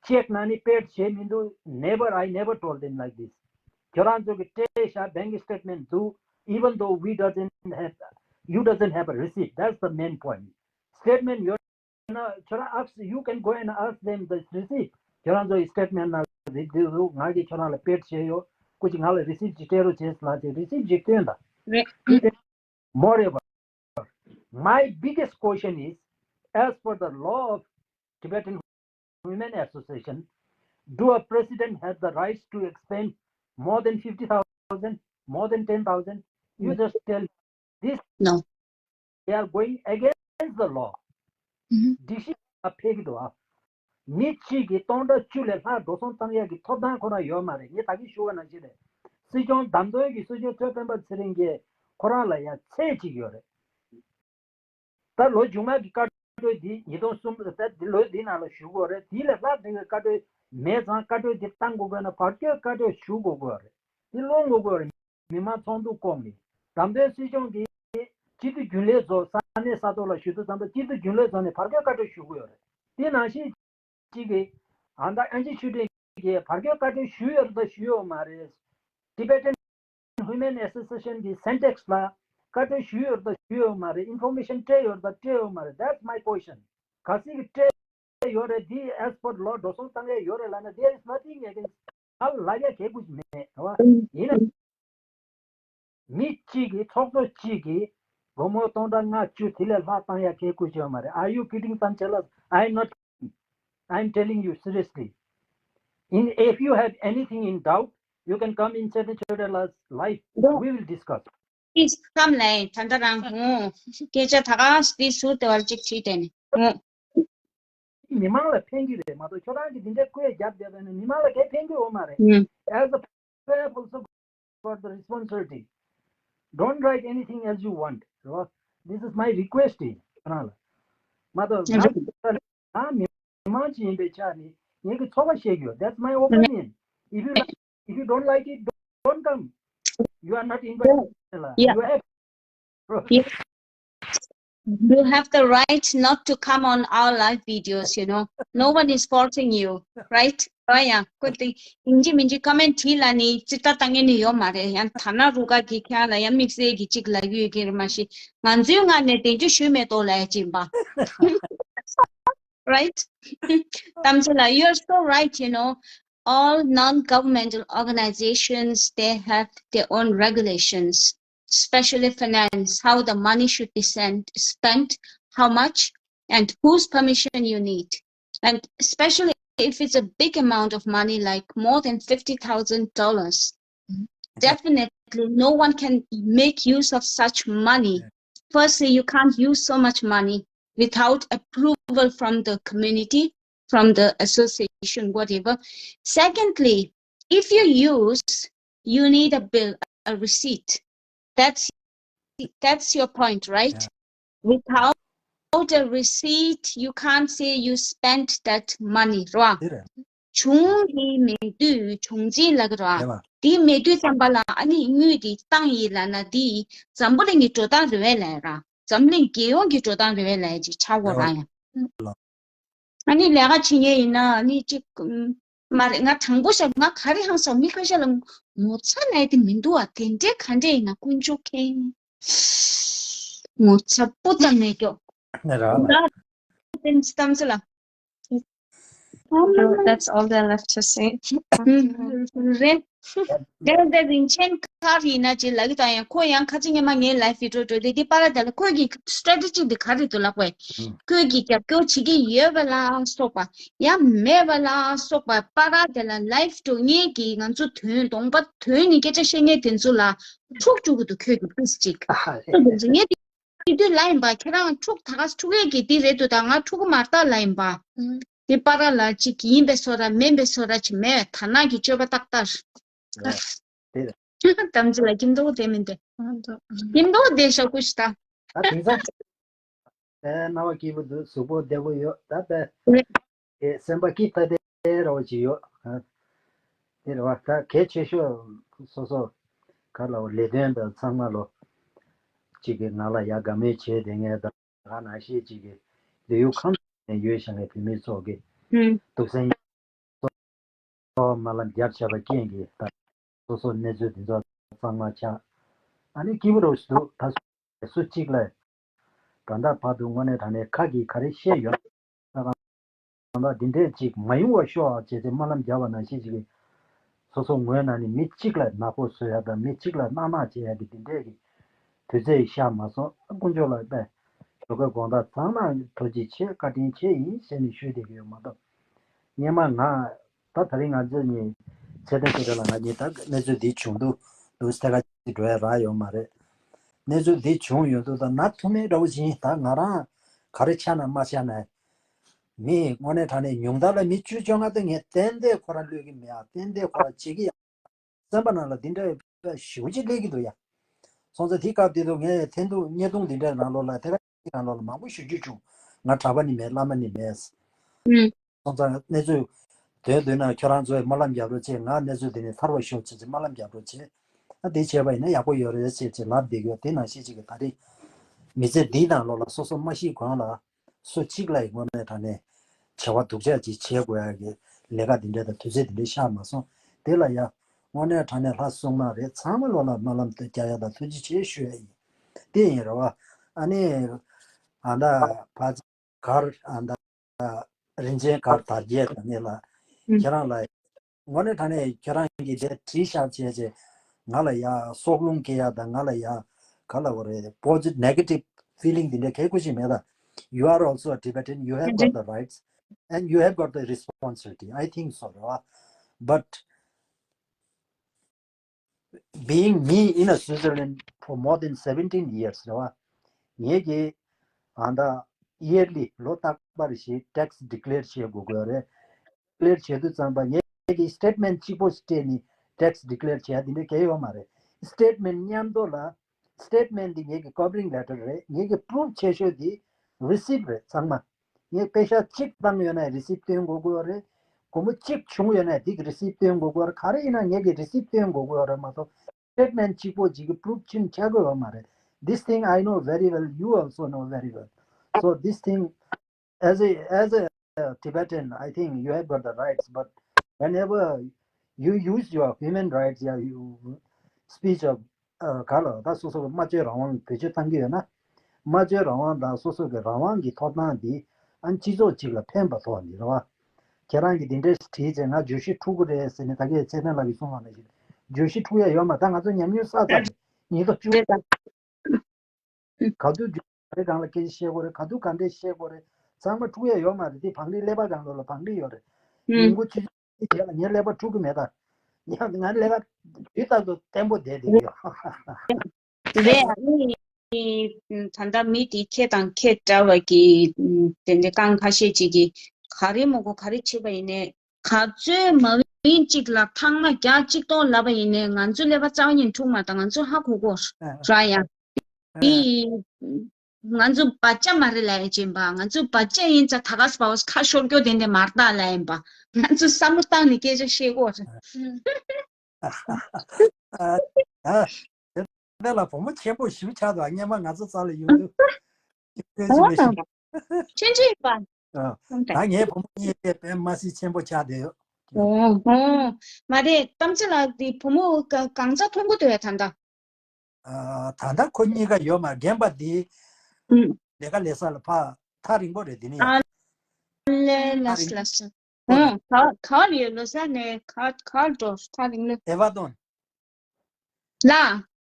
check ནང་ནས་paid བྱས་མི་འདུག never, I never told them like this. ཁྱོད་རང་ཚོ་གི་སྤྲད་བཞག bank statement འདུག even though we doesn't have, you doesn't have a receipt. That's the main point. Statement ཡོད་ན་ཁྱོད་རང་ask, you can go and ask them the receipt. ཁྱོད་རང་ཚོ་ཡི་statement ནང་རེད་འདུག་ང་གིས་ཁྱོད་རང་ལ་paid བྱས་ཡོད། སྐུ་མཁྱེན་ང་ལ་receipt ཅིག་སྤྲད་རོགས་བྱས་ལབ་བྱས་receipt ཅིག་སྟོན་དང་། Moreover, my biggest question is, as per the law of Tibetan Women Association, do a president have the rights to expend more than fifty thousand, more than ten thousand? You just tell this. No. They are going against the law. སྒྲིག་གཞི་ལ་ཕེབས་ཀྱི་འདུག་ཨ། མི་གཅིག་གིས་སྟོང་ཕྲག་བཅུ་ལས་ལྷག་འགྲོ་སོང་བཏང་ཡག་གི་ཐོབ་ཐང་ཁོ་རང་ཡོད་མ་རེད། ངས་ད་གིན་ཞུ་བ་ནང་བཞིན་རེད། སྲིད་སྐྱོང་བདམས་ཐོན་གྱི་སྲིད་སྐྱོང་ཐོན་སྤེན་པ་ཚེ་རིང་གིས་ཁོ་རང་ལ་ཡང་ཚད་ཅིག་ཡོད་རེད། ད་ལོ་མཇུག་མ་གི་བཀའ་འཁྲོལ་འདི་ཉིས་སྟོང་གསུམ་ད་འདི་ལོའི་འདི་ནང་ལ་ཞུ་དགོས་རེད། དེ་ལས་ལྷག་འདི་གི་བཀའ་འཁྲོལ་མེད་ཙང་བཀའ་འཁྲོལ་འདི་བཏང་དགོས་དགོས་ན་བར་སྐྱོད་བཀའ་འཁྲོལ་ཞུ་དགོས་དགོས་རེད། འདི་སློང་དགོས་དགོས་རེད། མི་མང་ཚོགས་འདུ་བསྐོངས་ནས་བདམས་ཐོན་སྲིད་སྐྱོང་གིས་སྤྱི་འཐུས་རྒྱུན་ལས་ཚོ་ས་གནས་ས་ཐོག་ལ་ཞུ་དུས་ཙམ་པ་སྤྱི་འཐུས་རྒྱུན་ལས་ཚོ་ནས་བར་སྐྱོད་བཀའ་འཁྲོལ་ཞུ་དགོས་རེད། དེ་ནང་བཞིན་གཅིག་གིས་ཨ་མདའ་ཨན་ཅི་ཆོས་སྒྲོན་གྱིས་བར་སྐྱོད་བཀའ་འཁྲོལ་ཞུས་ཡོད་རེད་ད་ཞུས་ཡོད་མ་རེད། Tibetan Women Association གི་Sentex ལ་བཀའ་འཁྲོལ་ཞུས་ཡོད་རེད་ད་ཞུས་ཡོད་མ་རེད། Information སྤྲད་ཡོད་རེད་ད་སྤྲད་ཡོད་མ་རེད། That's my question. ག་ཚིག་གི་སྤྲད་ཡོད་རེད། འདི་as per law འགྲོ་སོང་བཏང་ཡས་ཡོད་རེད་ལབ་ན། There is nothing against. ང་ལ་ལབ་ཡ་གལ་ཁུ་ཞིག་མེད་རེད་བ། ཡིན་ན་མི་གཅིག་གིས་ཚོགས་གཙོ་གཅིག་གིས་སྒོར་མོ་སྟོང་ཕྲག་ལྔ་བཅུ་དེ་ལས་ལྷག་བཏང་ཡ་གལ་ཁུ་ཞིག་ཡོད་མ་རེད། Are you kidding some jealous? I am not. I am telling you seriously. In, if you have anything in doubt, you can come inside the Chödryan's live. We will discuss. Please come. ལས་ད་ལྟ་རང་ངོ་སྐད་ཆ་ད་ག་འདི་ཟུར་དེ་བར་གཅིག་བྲིས་དེ་ནི་ངོ་། མི་མང་ལ་ཕན་གྱི་རེད་མ་གཏོགས་ཁྱོད་རང་གིས་འདི་འདྲའི་སྐུལ་རྒྱབ་བསྡད་པ་ནི་མི་མང་ལ་གས་ཕན་གྱི་ཡོད་མ་རེད། As a prayer also for the responsibility. Don't write anything as you want. This is my request to you. ཁྱོད་རང་ལ་མ་གཏོགས་ང་ང་མི་མང་ཅིག་ཡིན་པའི་ཆ་ནས་ངེད་ཀྱི་ཚོར་བ་བཤད་རྒྱུ། That's my opinion. If you like, if you don't like it, don't come. You are not invited. You have You have the right not to come on our live videos, you know. No one is forcing you, right? ཡིན་གཅིག་མིན་གཅིག་comment བྲིས་ལ་ནི་ཅི་ལྟ་ལྟ་ངེས་ནི་ཡོད་མ་རེད། ཡང་ཐ་ན་རུ་ཀ་གི་ཁྱེད་ལ་ཡང་དམིགས་བསལ་གྱི་གཅིག་ལབ་ཡོད་ཀྱི་རེད་མ་གཞི། ང་ཚོའི་ངག་ནས་དེ་འཇུ་ཞུས་མེད་དོ་ལ་ཡ་ཅིན་པ། Right? Tamsila, you're so right, you know. All non-governmental organizations, they have their own regulations, especially finance, how the money should be sent, spent, how much, and whose permission you need. And especially if it's a big amount of money, like more than fifty thousand dollars, definitely no one can make use of such money. Firstly, you can't use so much money without approval from the community, from the association, whatever. Secondly, if you use, you need a bill, a receipt. That's that's your point, right? Without a receipt, you can't say you spent that money, རེད་བ། དེ་རེད། གཞུང་དེ་མེད་དུས་གཞུང་འཛིན་ལབ་ཀྱི་རེད་བ། རེད་བ། དེ་མེད་དུས་ཙམ་པ་ལ་ཨ་ནི་དངུལ་དེ་བཏང་ཡིན་ལབ་ན་དེ་འཛམ་བུ་གླིང་གི་འགྲོ་སྟངས་རེད་བས་ལབ་ར། འཛམ་གླིང་རྒྱལ་ཡོངས་ཀྱི་འགྲོ་སྟངས་རེད་བས་ལབ་ཅིག་ཆགས་དགོས་ར་ཡང་། ཨ་ནི་ལས་ཀ་བྱེད་མཁན་ཡིན་ན་ཨ་ནི་གཅིག་ཨུམ། མ་རེད། ང་དྲང་པོ་བཤད། ང་ག་རེ་ཧང་སང་། མི་ཁ་ཤས་ལ་ངོ་ཚ་ལབ་དེ་མི་འདུག་ཨ། དེ་འདྲའི་ག་འདྲས་ཡིན་ན་དཀོན་མཆོག་མཁྱེན། ངོ་ཚ་པོ་ཙམ་མེད་ཀྱོག་ནས་ར་ལ། ད་དེ་གཏམ་ཚེ་ལ། That's all they're left to say. རེད། དེ་འདྲ་རིན་ཆེན་ཁར་ཡིན་ན་ཅིག་ལབ་ཀྱི་དང་ཡང་ཁོ་ཡང་ཁ་ཅིག་སྔོན་མ་ངའི་live video་འགྲོ་དེ་དེ་པ་ར་དེ་ལ་ཁོས་ཀྱི་strategy་དེ་ག་རེ་འདུག་ལབ་པས། ཁོས་ཀྱི་རྒྱབ་སྐྱོར་བྱེད་ཀྱི་ཡོད་པ་ལ་སོགས་པ། ཡང་མེད་པ་ལ་སོགས་པ་པ་ར་དེ་ལ་live་འགྲོ་མཁན་གྱི་ང་ཚོ་དོན་གདོང་པ་དོན་ནི་སྐད་ཆ་བཤད་མཁན་དེ་ཚོ་ལ་འཁྲུག་བཅུག་གི་འདུག་ཁོས་ཀྱི་ཏིས་ཅིག་ཨ་ཧ། ཁོས་ཀྱི་ངས་དེ་དུས་ལ་ཡིན་པ། ཁྱེད་རང་འཁྲུག་ད་ག་འཁྲུག་ཡས་ཀྱི་དེ་རེད་འདུག་ད་ང་འཁྲུག་གི་མ་རེད་ད་ལ་ཡིན་པ། དེ་པ་ར་ལ་ཅིག་ཡིན་པའི་བཟོ་འདྲ་མིན་པའི་བཟོ་འདྲ་ཅིག་མེད་པའི་དར་ནག་གི་སྤྱོད་པ་ཏག་ཏག་དེ་རེད། དམ་ཚིག་ལ་ཁྱིམ་ཐོག་དེ་མིན་ཏེ། ཁྱིམ་ཐོག་དེ་ཤོག་གུ་ཞིག་ད། ད་དེང་སང་། ཨེ་རྣ་བ་སྐྱིད་པོ་འདུག་གཟུགས་པོ་བདེ་པོ་ཡོད་ད་པས། ཨེ་སེམས་པ་སྐྱིད་ད་དེ་རོ་ཅི་ཡོད། ཨ་དེ་རེད་བ། ད་གལ་ཆེ་ཤོས་སོ་སོ་ག་ལ་བ་ལས་དོན་དང་ཚང་མ་ལོ། གཅིག་གི་ང་ལ་ཡ་དགའ་མོས་བྱས་དེ་ངས་ད་ག་ནང་བཞིན་གཅིག་གི་ལས་ཡུལ་ཁམས་ནས་ཡོད་ཤག་ངས་བོད་མི་ཚོ་གི་ཨུམ། སྡུག་སེམས། ཚོ་སྨོན་ལམ་རྒྱབ་བྱས་པ་རྐྱེན་གྱིས་ད་སོ་སོ་གནས་ཚུལ་འདི་ཚོ་གཙང་མ་ཆགས། ཨ་ནི་སྐྱིད་པོ་རུ་འདུག་ད་སུ་གཅིག་ལ་ད་ལྟ་བར་དུ་དངོས་གནས་དྲང་གནས་ཁ་གིས་ག་རེ་བཤད་ཡོད་ན་ད་འདི་འདྲས་ཅིག་མ་ཡོང་བ་ཤོག་ཅེས་ཅེས་སྨོན་ལམ་རྒྱབ་པ་ནང་བཞིན་ཅིག་གིས་སོ་སོ་ངོས་ནང་ནས་མི་གཅིག་ལ་ནག་པོ་བཟོ་ཡ་དང་མི་གཅིག་ལ་གནག་གནག་བྱེད་ཡ་གི་འདི་འདྲས་ཀྱི་དུས་ཚོད་ཤར་མ་སོང་། དཀོན་མཆོག་ལ་དཔེ་ཞོགས་ཀས་དགོང་དག་ཚང་མ་ཐུགས་རྗེ་ཆེ་བཀའ་དྲིན་ཆེ་ཡིན་ཟེར་ནས་ཞུས་བསྡད་ཀྱི་ཡོད་མ་གཏོགས། སྔོན་མ་ང་ད་དེ་རིང་ང་ཚོ་གཉིས་ཚེ་བརྟན་ཆོས་སྒྲོན་ལགས་ང་གཉིས་ད་གནས་ཚུལ་འདི་བྱུང་དུས་འདུག་སེ་ཐད་ཀ་ཅིག་འགྲོ་ཡ་རག་ཡོད་མ་རེད། གནས་ཚུལ་འདི་བྱུང་ཡོང་དུས་ད་ན་ཐུ་མེད་འདྲ་བོ་ཞིག་ཡིན། ད་ང་རང་ག་རེ་ཆགས་ན་མ་ཆགས་ན། མི་དངོས་གནས་དྲང་གནས་ཉུང་མཐའ་ལ་མི་བཅུ་བཅོ་ལྔ་དེ་ངས་ཏན་ཏན་ཁོ་རང་བློས་ཀྱི་མེད་ཨ། ཏན་ཏན་ཁོ་རང་བྱེད་ཀྱི་ཡ། སེམས་པ་ནང་ལ་འདི་འདྲ་ཞེ་པོ་ཅིག་སླེབས་ཀྱི་འདུག་ཡ། སོང་ཙང་དེ་སྐབས་དེ་དུས་ངས་འཐེན་ཐུག་བརྙན་ཐུང་འདི་འདྲའི་ནང་ལོགས་ལ་དེ་ག་ནང་ལོགས་ལ་མང་པོ་ཞུ་རྒྱུ་བྱུང་། ང་གྲྭ་པ་ནི་མེད། བླ་མ་ནི་མེད། ཨུམ། སོང་ཙང་གནས་ཚུལ་དོན་བསྡུས་ན་ཁྱོད་རང་ཚོས་སྨོན་ལམ་རྒྱབ་རོགས་བྱེད། ང་གནས་ཚུལ་འདི་ནས་ཐར་བ་ཤོག་བྱེད་ཅེས་སྨོན་ལམ་རྒྱབ་རོགས་བྱེད། ཨ་དེ་བྱས་པ་ཡིན་ན་ཡག་པོ་ཡོད་རེད་ཅེས་ཅེས་ལབ་བསྡད་ཡོད། དེ་ནང་བཞིན་ཅིག་གི་ད་རེས་མི་ཚེ་འདིའི་ནང་ལོགས་ལ་སོ་སོ་མ་ཤི་གོང་ལ་སུ་གཅིག་ལ་ཡི་དངོས་གནས་དྲང་གནས་བྱ་བ་སྡུག་ཅག་ཅིག་བྱེད་དགོས་ཡ་གི་ལས་ཀ་འདི་འདྲ་དང་དུས་ཚོད་འདི་འདྲ་ཤར་མ་སོང་། དེ་ལ་ཡ་དངོས་གནས་དྲང་གནས་ལྷ་སྲུང་མ་རེད་ཚང་མ་ལོ་ལ་སྨོན་ལམ་དུ་རྒྱག་ཡ་དང་ཐུགས་རྗེ་ཆེ་ཞུ་ཡ་ཡིན། དེ་ཡིན་རེད་བ། ཨ་ནི་ཨ་ད་ཕ་གར་ཨ་ད་རིན་ཆེན་གར་དར་རྒྱས་དང་ནི་ལ་ཁྱེད་རང་ལ་དངོས་གནས་དྲང་གནས་ཁྱེད་རང་གིས་དེ་བྲིས་བཞག་བྱས་རྗེས་ང་ལ་ཡ་སྲོག་རླུང་སྐྱེ་ཡ་དང་ང་ལ་ཡ་ག་ལ་བ་རེད། positive negative feeling་འདི་འདྲ་གལ་ཁུ་ཞིག་མེད་ད། You are also a Tibetan, you have got the rights and you have got the responsibility. I think so རེད་བ། But being me in a Switzerland for more than seventeen years རེད་བ། ངེད་ཀྱིས་ཨ་ད་yearly ལོ་རྟག་པར་ཞིག་tax declare་བྱེད་དགོས་དགོས་རེད། declare་བྱེད་དུས་ཙམ་པ་ངེད་ཀྱིས་statement་གཅིག་པོ་སྤྲད་ནས་tax declare་བྱེད་ཡ་དེ་འདྲ་གལ་ཡོད་མ་རེད། statement་མཉམ་དུ་ལ་statement་འདི་ངེད་ཀྱི་covering letter་རེད། ངེད་ཀྱི་proof་ཆེ་ཤོས་འདི་receipt་རེད་ཚང་མ། ངས་པེ་ཤག་གཅིག་བཏང་ཡོད་ན་receipt་སྟོན་དགོས་ཀྱི་ཡོད་རེད། སྒོར་མོ་གཅིག་བྱུང་ཡོད་ན་དེ་གི་receipt་སྟོན་དགོས་ཀྱི་ཡོད་རེད། ག་རེ་ཡིན་ན་ངས་གི་receipt་སྟོན་དགོས་ཀྱི་ཡོད་རེད་མ་གཏོགས་statement་གཅིག་པོ་གཅིག་གི་proof་ཅིག་ཆགས་ཀྱི་ཡོད་མ་རེད། This thing I know very well, you also know very well. So this thing, as a as a Tibetan, I think you have got the rights, but whenever you use your human rights, yeah, you speech of ག་ལ་ད་སོ་སོ་གི་སྨྲ་བརྗོད་རང་དབང་བེད་སྤྱོད་བཏང་གི་ཡོད་ན། སྨྲ་བརྗོད་རང་དབང་དང་སོ་སོ་གི་རང་དབང་གི་ཐོབ་ཐང་འདི་ཨ་ནི་སྤྱི་ཚོགས་གཅིག་ལ་ཕན་པ་ཐོག་ནས་རེད་བ། ཁྱེད་རང་གིས་འདི་འདྲས་བྲིས་ཚེ་ང་བརྗོད་གཞི་འཁྲུག་གི་རེད་ཟེར་ནས་ད་གིན་ཚེ་བརྟན་ལགས་ཀྱིས་གསུངས་པ་ནང་བཞིན་བརྗོད་གཞི་འཁྲུག་ཡ་ཡོད་མ་རེད། ད་ང་ཚོ་ཉམས་མྱོང་བསགས་ཚར་རེད། ཉིས་སྟོང་བཅུ་ག་དུས་བརྗོད་ག་རེ་སྒང་ལ་སྐད་ཆ་བཤད་དགོས་རེད། ག་དུས་ག་འདྲས་བཤད་དགོས་རེད། ཚང་མ་འཁྲུག་ཡ་ཡོད་མ་རེད། དེ་བང་རིའི་ཀླད་པ་སྒང་ལོགས་ལ་བང་རིས་ཡོད་རེད། ཉིན་གུང་ཆུ་ཚོད་གཅིག་དེ་ལ་ངའི་ཀླད་པ་འཁྲུག་གི་མེད་ད། ཡང་ང་ལས་ཀ་དུས་རྟག་ཏུ་བརྟན་པོ་བསྡད་བསྡད་ཡོད། རེད། ཨ་ནི་ད་ལྟ་མི་དེ་ཁྱེད་དང་ཁྱེད་འདྲ་བ་གི་དེ་འདྲའི་རྐང་ཁ་ཤས་ཅིག་གིས་ག་རེ་མོ་གོ་ག་རེ་བྱེད་པ་ཡིན་ནའི་ག་ཚོད་མ་ཡིན་གཅིག་ལ་ཐང་མ་བརྒྱ་གཅིག་སྟོང་ལབ་པ་ཡིན་ནའི་ང་ཚོ་ཀླད་པ་རྩ་བ་ཉིད་འཁྲུག་མ་དང་ང་ཚོ་ཧ་གོ་གོ་ར་ཡ། དེ་ང་ཚོ་བ་ཅ་མ་རེད་ལབ་ཡ་ཅིན་པ། ང་ཚོ་བ་ཅ་ཡིན་ཙང་ད་ག་སེ་བ་ཁ་ཤོར་རྒྱུ་དེ་འདྲ་མ་རེད་ད་ལབ་ཡིན་པ། ང་ཚོ་བསམ་བློ་བཏང་ནས་སྐད་ཆ་བཤད་དགོས་རེད། ཨ། ཨ། དེ་ལ་བུ་མོ་ཆེན་པོ་ཞིག་ཆགས་འདུག་སྔན་མ་ང་ཚོ་རྩ་ལ་ཡོང་དུས། ཆུང་ཆུང་ཡིན་པ། ཨ། ད་ངའི་བུ་མོ་གཉིས་དེ་དཔེ་མ་སྲིད་ཆེན་པོ་ཆགས་བསྡད་ཡོད། ཨོ་ཧོ། མ་རེད། གཏམ་ཚེ་ལགས་འདི་བུ་མོ་ག་གང་ཚ་མཐོང་གི་འདུག་ད་ལྟ། ཨ། ད་ལྟ་ཁོ་གཉིས་ཀ་ཡོད་མ། རྒན་པ་འདི་ཨུམ། ལས་ཀ་ལས་ས་ལ་ཕར་ཐག་རིང་པོ་རེད། འདི་ནི་ཡང་ཨ་ལས་ཐག་ལས་རིང་ལས་ཨུམ། ག་ག་ལ་ཡོད། ལོ་ས་ནས་ག་ག་འགྲོ་ཐག་རིང་ལོས། ཨེ་ཝ་ཏོན། ལ།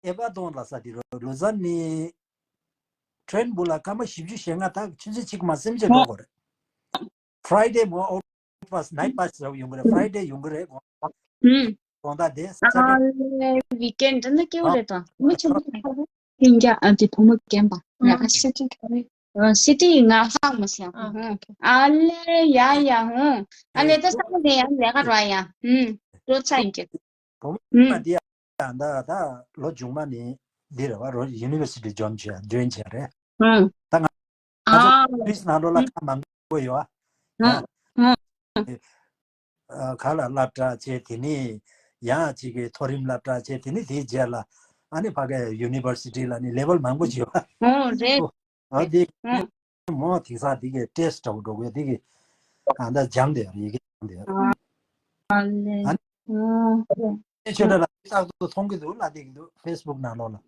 ཨེ་ཝ་ཏོན་ལ་ས་དེ་རོ། ལོ་ས་ནས་ཁྲེན་བུ་ལ་སྐར་མ་བཞི་བཅུ་ཞེ་ལྔ། ད་ཆུ་ཚོད་གཅིག་མ་སེམས་ཅན་འགྲོ་དགོས་རེད། Friday མོ་ཨོ་པ་སི་night bus རབ་ཡོང་གི་རེད། Friday ཡོང་གི་རེད། ཨུམ། དགོང་དག་དེ་ཨ་Saturday ལེ་weekend ནི་སྐྱིད་པོ་རེད་ད། མི་ཆེན་པོ་ཡིན་ཁ་ཁ་ཡིན་རྒྱ། ཨ་དེ་བུ་མོ་རྒན་པ་ལས་ཀ་སི་ཊི་ག་རེ། ཨ་སི་ཊི་ང་ཧ་མ་སི་ཡ། ཨ་ལེ་ཡ་ཡ། ཨ་ལེ་ད་ས་མ་ནས་ཡང་ལས་ཀ་ར་ཡ། ཨུམ། འགྲོ་ཚ་ཡིན་གྱི། བུ་མོ་ཨུམ། དེ་ཡང་ད་ད་ལོ་རྗེས་མ་ནས་འདི་རེད་བ། རོ་ཡུ་ནི་ཝར་སི་ཊི་ཇོན་བྱས་ཇོན་བྱས་རེད། ཨུམ། ད་ང་ང་ཚོ་ཨ་སུད་སི་ནང་ལོགས་ལ་ཨུམ། ཁ་མང་པོ་ཡོད་ཨ། ཨུམ། ཨུམ། ཨ་ག་ལ་སློབ་གྲྭ་བྱས། དེ་ནས་ཡང་གཅིག་གི་མཐོ་རིམ་སློབ་གྲྭ་བྱས། དེ་ནས་དེའི་རྗེས་ལ་ཨ་ནི་ཕ་གི་ཡུ་ནི་ཝར་སི་ཊི་ལ་ནི་ལེ་ཝལ་མང་པོ་ཞིག་ཡོད་ཨ། ཨོ་རེད། ཨ་དེ་ཨུམ། མོ་དེང་སང་དེ་གི་ཊེ་སི་ཊི་འདྲ་བོ་འགྲོ་དགོས། དེ་གི་ཨ་ད་སྦྱངས་བསྡད་ཡོད་རེད། ཡི་གེ་སྦྱངས་བསྡད་ཡོད་རེད། ཨ་ལེ། ཨ་ནི་ཨོ། ཨེ་ཆོས་སྒྲོན་ལགས་རྟག་ཏུ་མཐོང་གི་འདུག་ལབ་བསྡད་ཀྱི་འདུག་ཕེ་སི་བུག་ནང་ལོགས་ལ།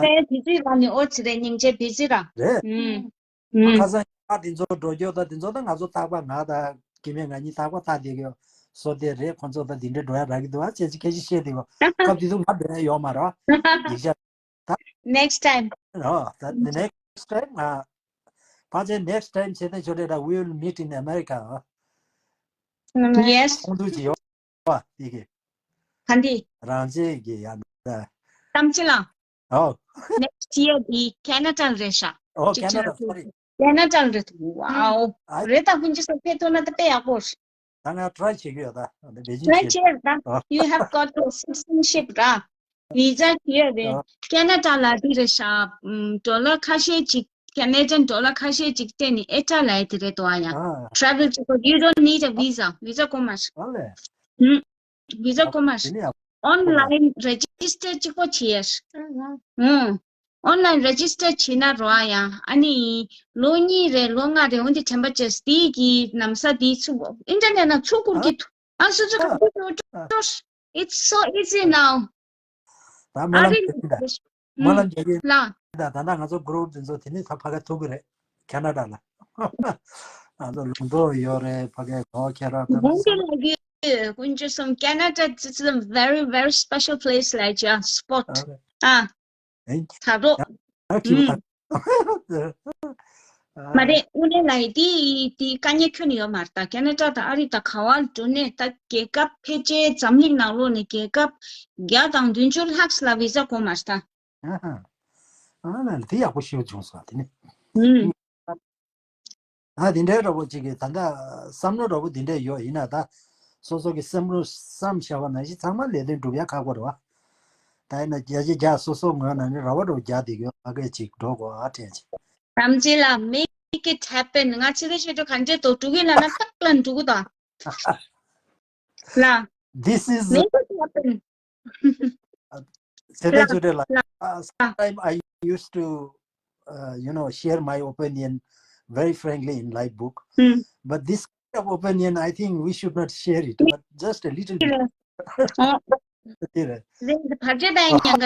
ཨེ་བི་ཛི་རང་ནི་ཨོ་ཙི་རེད། སྙིང་རྗེ་བི་ཛི་ར། རེད། ཨུམ། ཨུམ། ཁ་སང་ཨ་དེ་ཚོ་འགྲོ་རྒྱུ་ད། དེ་ཚོ་ད་ང་ཚོ་རྟག་པར་ང་དང་སྐྱེ་དམན་ང་གཉིས་རྟག་པར་ལྟ་བསྡད་ཀྱི་ཡོད། བཟོ་དེ་རེད། ཁོ་ཚོ་ད་དེ་འདྲ་འགྲོ་ཡ་རག་གི་འདུག་ཨ། ཅེས་ཅིག་སྐད་ཆ་བཤད་བསྡད་ཡོད། སྐབས་དེ་དུས་ང་འགྲོ་ཡ་ཡོད་མ་རེད། ཡིག་ཆ། ད་next time། ཨོ་ད་next time ང་ཕལ་ཆེར་next time བྱས་ཏེ་ཆོས་སྒྲོན་ལགས། We will meet in America. Yes. ཁོང་ཚོ་ཅི་ཡོད་པ་དེ་གི། ག་འདི། རང་རྗེས་ཀྱི་ཡང་ད། གཏམ་ཅི་ལ། ཨོ། next year འདི་ཁེ་ན་ཌ་ལ་རེད་ཤག་ཨོ་ཅིག་ཁེ་ན་ཌ་ཆ་སོ་རི། ཁེ་ན་ཌ་ལ་རེད། ཝའོ། ཨ། རེད་ད། ཕུན་ཅི་སོ་ཕེ་ཐོ་ན་ད་དཔེ་ཡག་པོ། ད་ང་try བྱེད་ཀྱི་ཡོད་ད། འདི་བེ་ཅིང་try བྱེད། བྱེད་ད། ཨོ། You have got the citizenship ར། བི་ཛ་ཁྱེར་ཡོད་རེད། ཨོ། ཁེ་ན་ཌ་ལ་འདི་རེད་ཤག་ཨམ། ཌོ་ལར་ཁ་ཤས་ཅིག Canadian dollar ཁ་ཤས་ཅིག་སྤྲད་ནས་ཨེ་ཊ་ལ་ཡ་དེ་རེད་དོ་ཨ་ཡ། ཨ། Travel བྱེད་དགོས། You don't need a visa. བི་ཛ་དགོས་མ་རེད། ཨ་ལས། ཨུམ། བི་ཛ་དགོས་མ་རེད། དེ་ནི་ཡག་པོ་རེད། Online register གཅིག་པོ་བྱེད་ཡ། ཨུམ། Online register བྱེད་ན་རོ་ཨ་ཡ། ཨ་ནི་ལོ་གཉིས་རེད་ལོ་ལྔ་རེད། འོན་ཏེ་དྲན་པ་བརྗེད། དེ་གི་ནམ་ས་དེ་ཚུགས། ཨིན་ཊར་ནེཊ་ནང་ཚུགས་དགོས་ཀྱི་འདུག་ཨ་སོ་སོ་ག་ཨ། ཚུགས་འགྲོ། It's so easy now. ད་སྨོན་ལམ་རྒྱག་གི་ད། སྨོན་ལམ་རྒྱག་གི་ལ། ད། ད་ལྟ་ང་ཚོ་གུ་རུབ་དེ་ཚོ་དེ་ནས་ད་ཕ་ག་ཐུག་གི་རེད། ཁེ་ན་ཌ་ལ། ང་ཚོ་ལུང་རྟོགས་ཡོད་རེད། ཕ་གའི་གོ་ཁེ་ར་ད། ལུང་རྟོགས་ལ་གི་ཀུན་སྤྱོད་གསུམ། Canada is a very, very special place. Like, yeah, spot. ཨ། ཨ། ཨེ། ད་རོ། ཡང་ཁྱི་ཨུམ། ད། མ་རེད། དངོས་གནས་ལ་ཡི་དེ་དེ་དཀའ་ངལ་ཁྱོན་ནས་ཡོད་མ་རེད་ད། ཁེ་ན་ཌ་དང་ཨ་རི་དང་ག་བ་འགྲོ་ནས་ད་རྒྱལ་ཁབ་ཕལ་ཆེར་འཛམ་གླིང་ནང་ལོགས་ནས་རྒྱལ་ཁབ་བརྒྱ་དང་བདུན་ཅུ་ལྷག་ལ་བི་ཛ་དགོས་མ་རེད་ད། ཨ་ཧ། ཨ་ན་དེ་ཡག་པོ་ཤེས་བྱུང་སོང་དེ་ནི། ཨུམ། ཨ་དེ་འདྲའི་འདྲ་པོ་ཅིག་གི་ད་ལྟ་བསམ་བློ་འདྲ་པོ་དེ་འདྲས་ཡོད་ཡིན་ན་ད། སོ་སོ་གི་བསམ་བློ་བསམ་བྱ་བ་ནང་བཞིན་ཚང་མ་ལས་དོན་འགྲུབ་ཡ་ཁག་པོ་རེད་བ། ད་ཡིན་ན་རྒྱ་ཆེ་རྒྱ་སོ་སོ་ངོས་ནང་ནས་ར་བ་འདྲ་པོ་རྒྱག་བསྡད་ཀྱི་ཡོད། ཨ་གས་ཅིག་འགྲོ་དགོས་ཨ་དྲན་ཅིག་གཏམ་ཅི་ལ། Make it happen. ང་ཕྱི་ཟླ་ཕྱི་དྲོ་ག་འདྲས་དོ་འགྲུག་གི་ལ་ན་ཏག་ལ་འགྲུག་གི་དང་། ལ། This is Make it happen. ཚེ་བརྟན་ལ་ཚུལ་ཁྲིམས་ལགས། ལ་ཨ། Sometimes I used to, uh, you know, share my opinion very frankly in live book. ཨུམ། But this kind of opinion, I think we should not share it, but just a little bit. ཨོ། དེ་རེད། བར་ཆད་པའི་ཉེན་ཁར།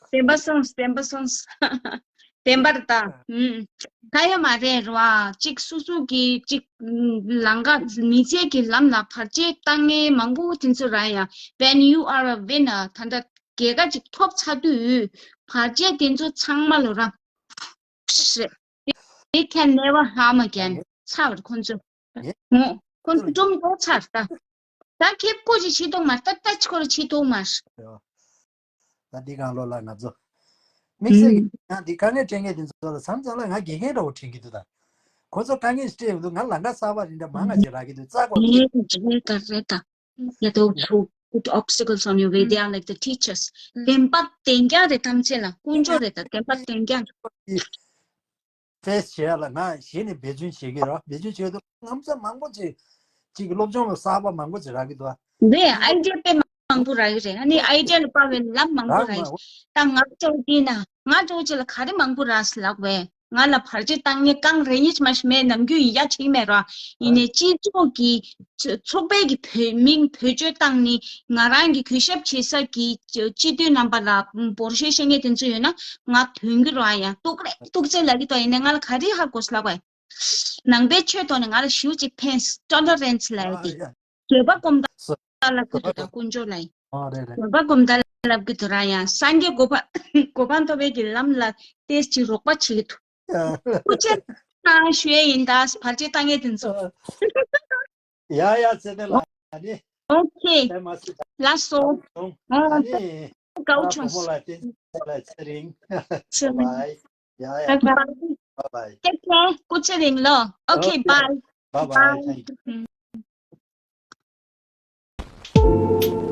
བདེན་པ་སོང་། བདེན་པ་སོང་། བདེན་པར་ལྟ། ཨུམ། ད་ཡོད་མ་རེད་ར་བ། གཅིག་སོ་སོ་གི་གཅིག་ལམ་ཁ་མི་ཚེ་གི་ལམ་ལ་བར་ཆད་བཏང་མཁན་མང་པོ་དེ་ཚོ་ར་ཡ། When you are a winner, ད་ལྟ་རྒྱལ་ཁ་ཅིག་ཐོབ་ཚར་དུས་བར་ཆད་དེ་ཚོ་ཚང་མ་ལོ་ར། རེད། They can never harm again. ཚར་བར་ཁོང་ཚོ། ངས། ངོ། ཁོང་ཚོ་སྒྲུང་འགྲོ་ཚར་ད། ད་ཁེབ་ཀོ་ཅིག་བྱེད་ཐུབ་མ་ད་ལྟ་ཅི་ཁོ་ར་བྱེད་ཐུབ་མ། ད་འདི་གང་ལོ་ལ་ང་ཚོ། དམིགས་བསལ་གྱི་ཡང་འདི་དཀའ་ངལ་འཕྲད་མཁན་དེ་ཚོ་ལ་མཚམས་མཚམས་ལ་ང་དགེ་རྒན་འདྲ་བོ་དྲན་གྱི་འདུག་ད། ཁོ་ཚོ་དཀའ་ངལ་འཕྲད་ཡོང་དུས་ང་ལམ་ཁ་གསར་པ་རེ་འདྲ་མང་ང་ཅིག་རག་གི་འདུག་རྩ་གོ་རེད་ད་རེད་ད། Yeah, those who put obstacles on your way, they are like the teachers. བདེན་པ་བདེན་རྐྱང་རེད་ཐམས་ཅད་ལ་དཀོན་མཆོག་རེད་ད་བདེན་པ་བདེན་རྐྱང་། ཕེས་བྱེད་ཡ་ལ་ང་གཞི་ནས་འབད་བརྩོན་བྱེད་ཀྱི་ར། འབད་བརྩོན་བྱེད་དུས་ང་ཚོ་མང་པོ་ཅིག་ཅིག་སློབ་སྦྱོང་ལ་གསར་པ་མང་པོ་ཅིག་རག་གི་འདུག་ཨ། རེད། ཨའི་ཌི་ཡ་དཔེ་མང་པོ་རག་གི་རེད། ཨ་ནི་ཨའི་ཌི་ཡ་ལ་དཔག་པའི་ལམ་མང་པོ་རག་གི་རེད། ད་ང་ཚོ་འདི་ན་ང་ཚོ་ཅིག་ལ་ག་རེ་མང་པོ་རག་སི་ལགས་བས། ང་ལ་བར་ཆད་བཏང་ནི་རྐང་རེ་གཉིས་མ་ཞིག་མེད། ནམ་རྒྱུན་ཡིན་ཡ་ཆིག་མེད་ར། ཡིན་ནའི་སྤྱི་ཚོགས་ཀྱི་ཚོགས་པའི་གི་བོད་མིང་བེད་སྤྱོད་བཏང་ནི་ང་རང་གི་གུས་ཞབས་བྱེད་ས་གི་སྤྱི་འཐུས་རྣམ་པ་ལ་འབོར་ཤོས་བཤད་མཁན་དེ་ཚོ་ཡོད་ན་ང་དོན་གྱི་ར་ཡ་གཏུག་རེད་གཏུག་ཚེ་ལ་གི་དོ་ཡིན་ནའི་ང་ལ་ག་རེ་ཧ་གོ་སི་ལགས་བས། ནང་པའི་ཆོས་ཐོག་ནས་ང་ལ་ཞེ་པོ་ཅིག་ཕན། ཊོ་ལེ་རེན་སི་ལབ་ཡ་དེ། བཟོད་པ་སྒོམ་དང་ལབ་གི་འདུག་ད་དཀོན་མཆོག་ལ་ཡིན། ཨ་རེད་རེད། བཟོད་པ་སྒོམ་དང་ལབ་གི་འདུག་ར་ཡང་སངས་རྒྱས་གོ་འཕང་གོ་འཕང་ཐོབ་པའི་གི་ལམ་ལ་ཏོག་ཙམ་རོགས་པ་བྱེད་ཀྱི་འདུག་སྐུ་མཁྱེན་ཞུ་ཡས་ཡིན་ད་བར་ཆད་བཏང་ཡས་དེ་ཚོ། ཡ་ཡ་ཚེ་ནས་ལ་ནི། ཨོ་ཁེ། ཚེ་མ་སྲིད་ལ་སོ། ཨ་ནི། ཀའོ་ཆོས། བུ་མོ་ལ་བསྟན་ཚེ་ལ་ཚེ་རིང་། ཚེ་རིང་། བའི། Yeah, yeah. Bye bye. Bye bye. Take care. Kuchiring lo. Okay, okay, bye. Bye bye. Bye. Thank you.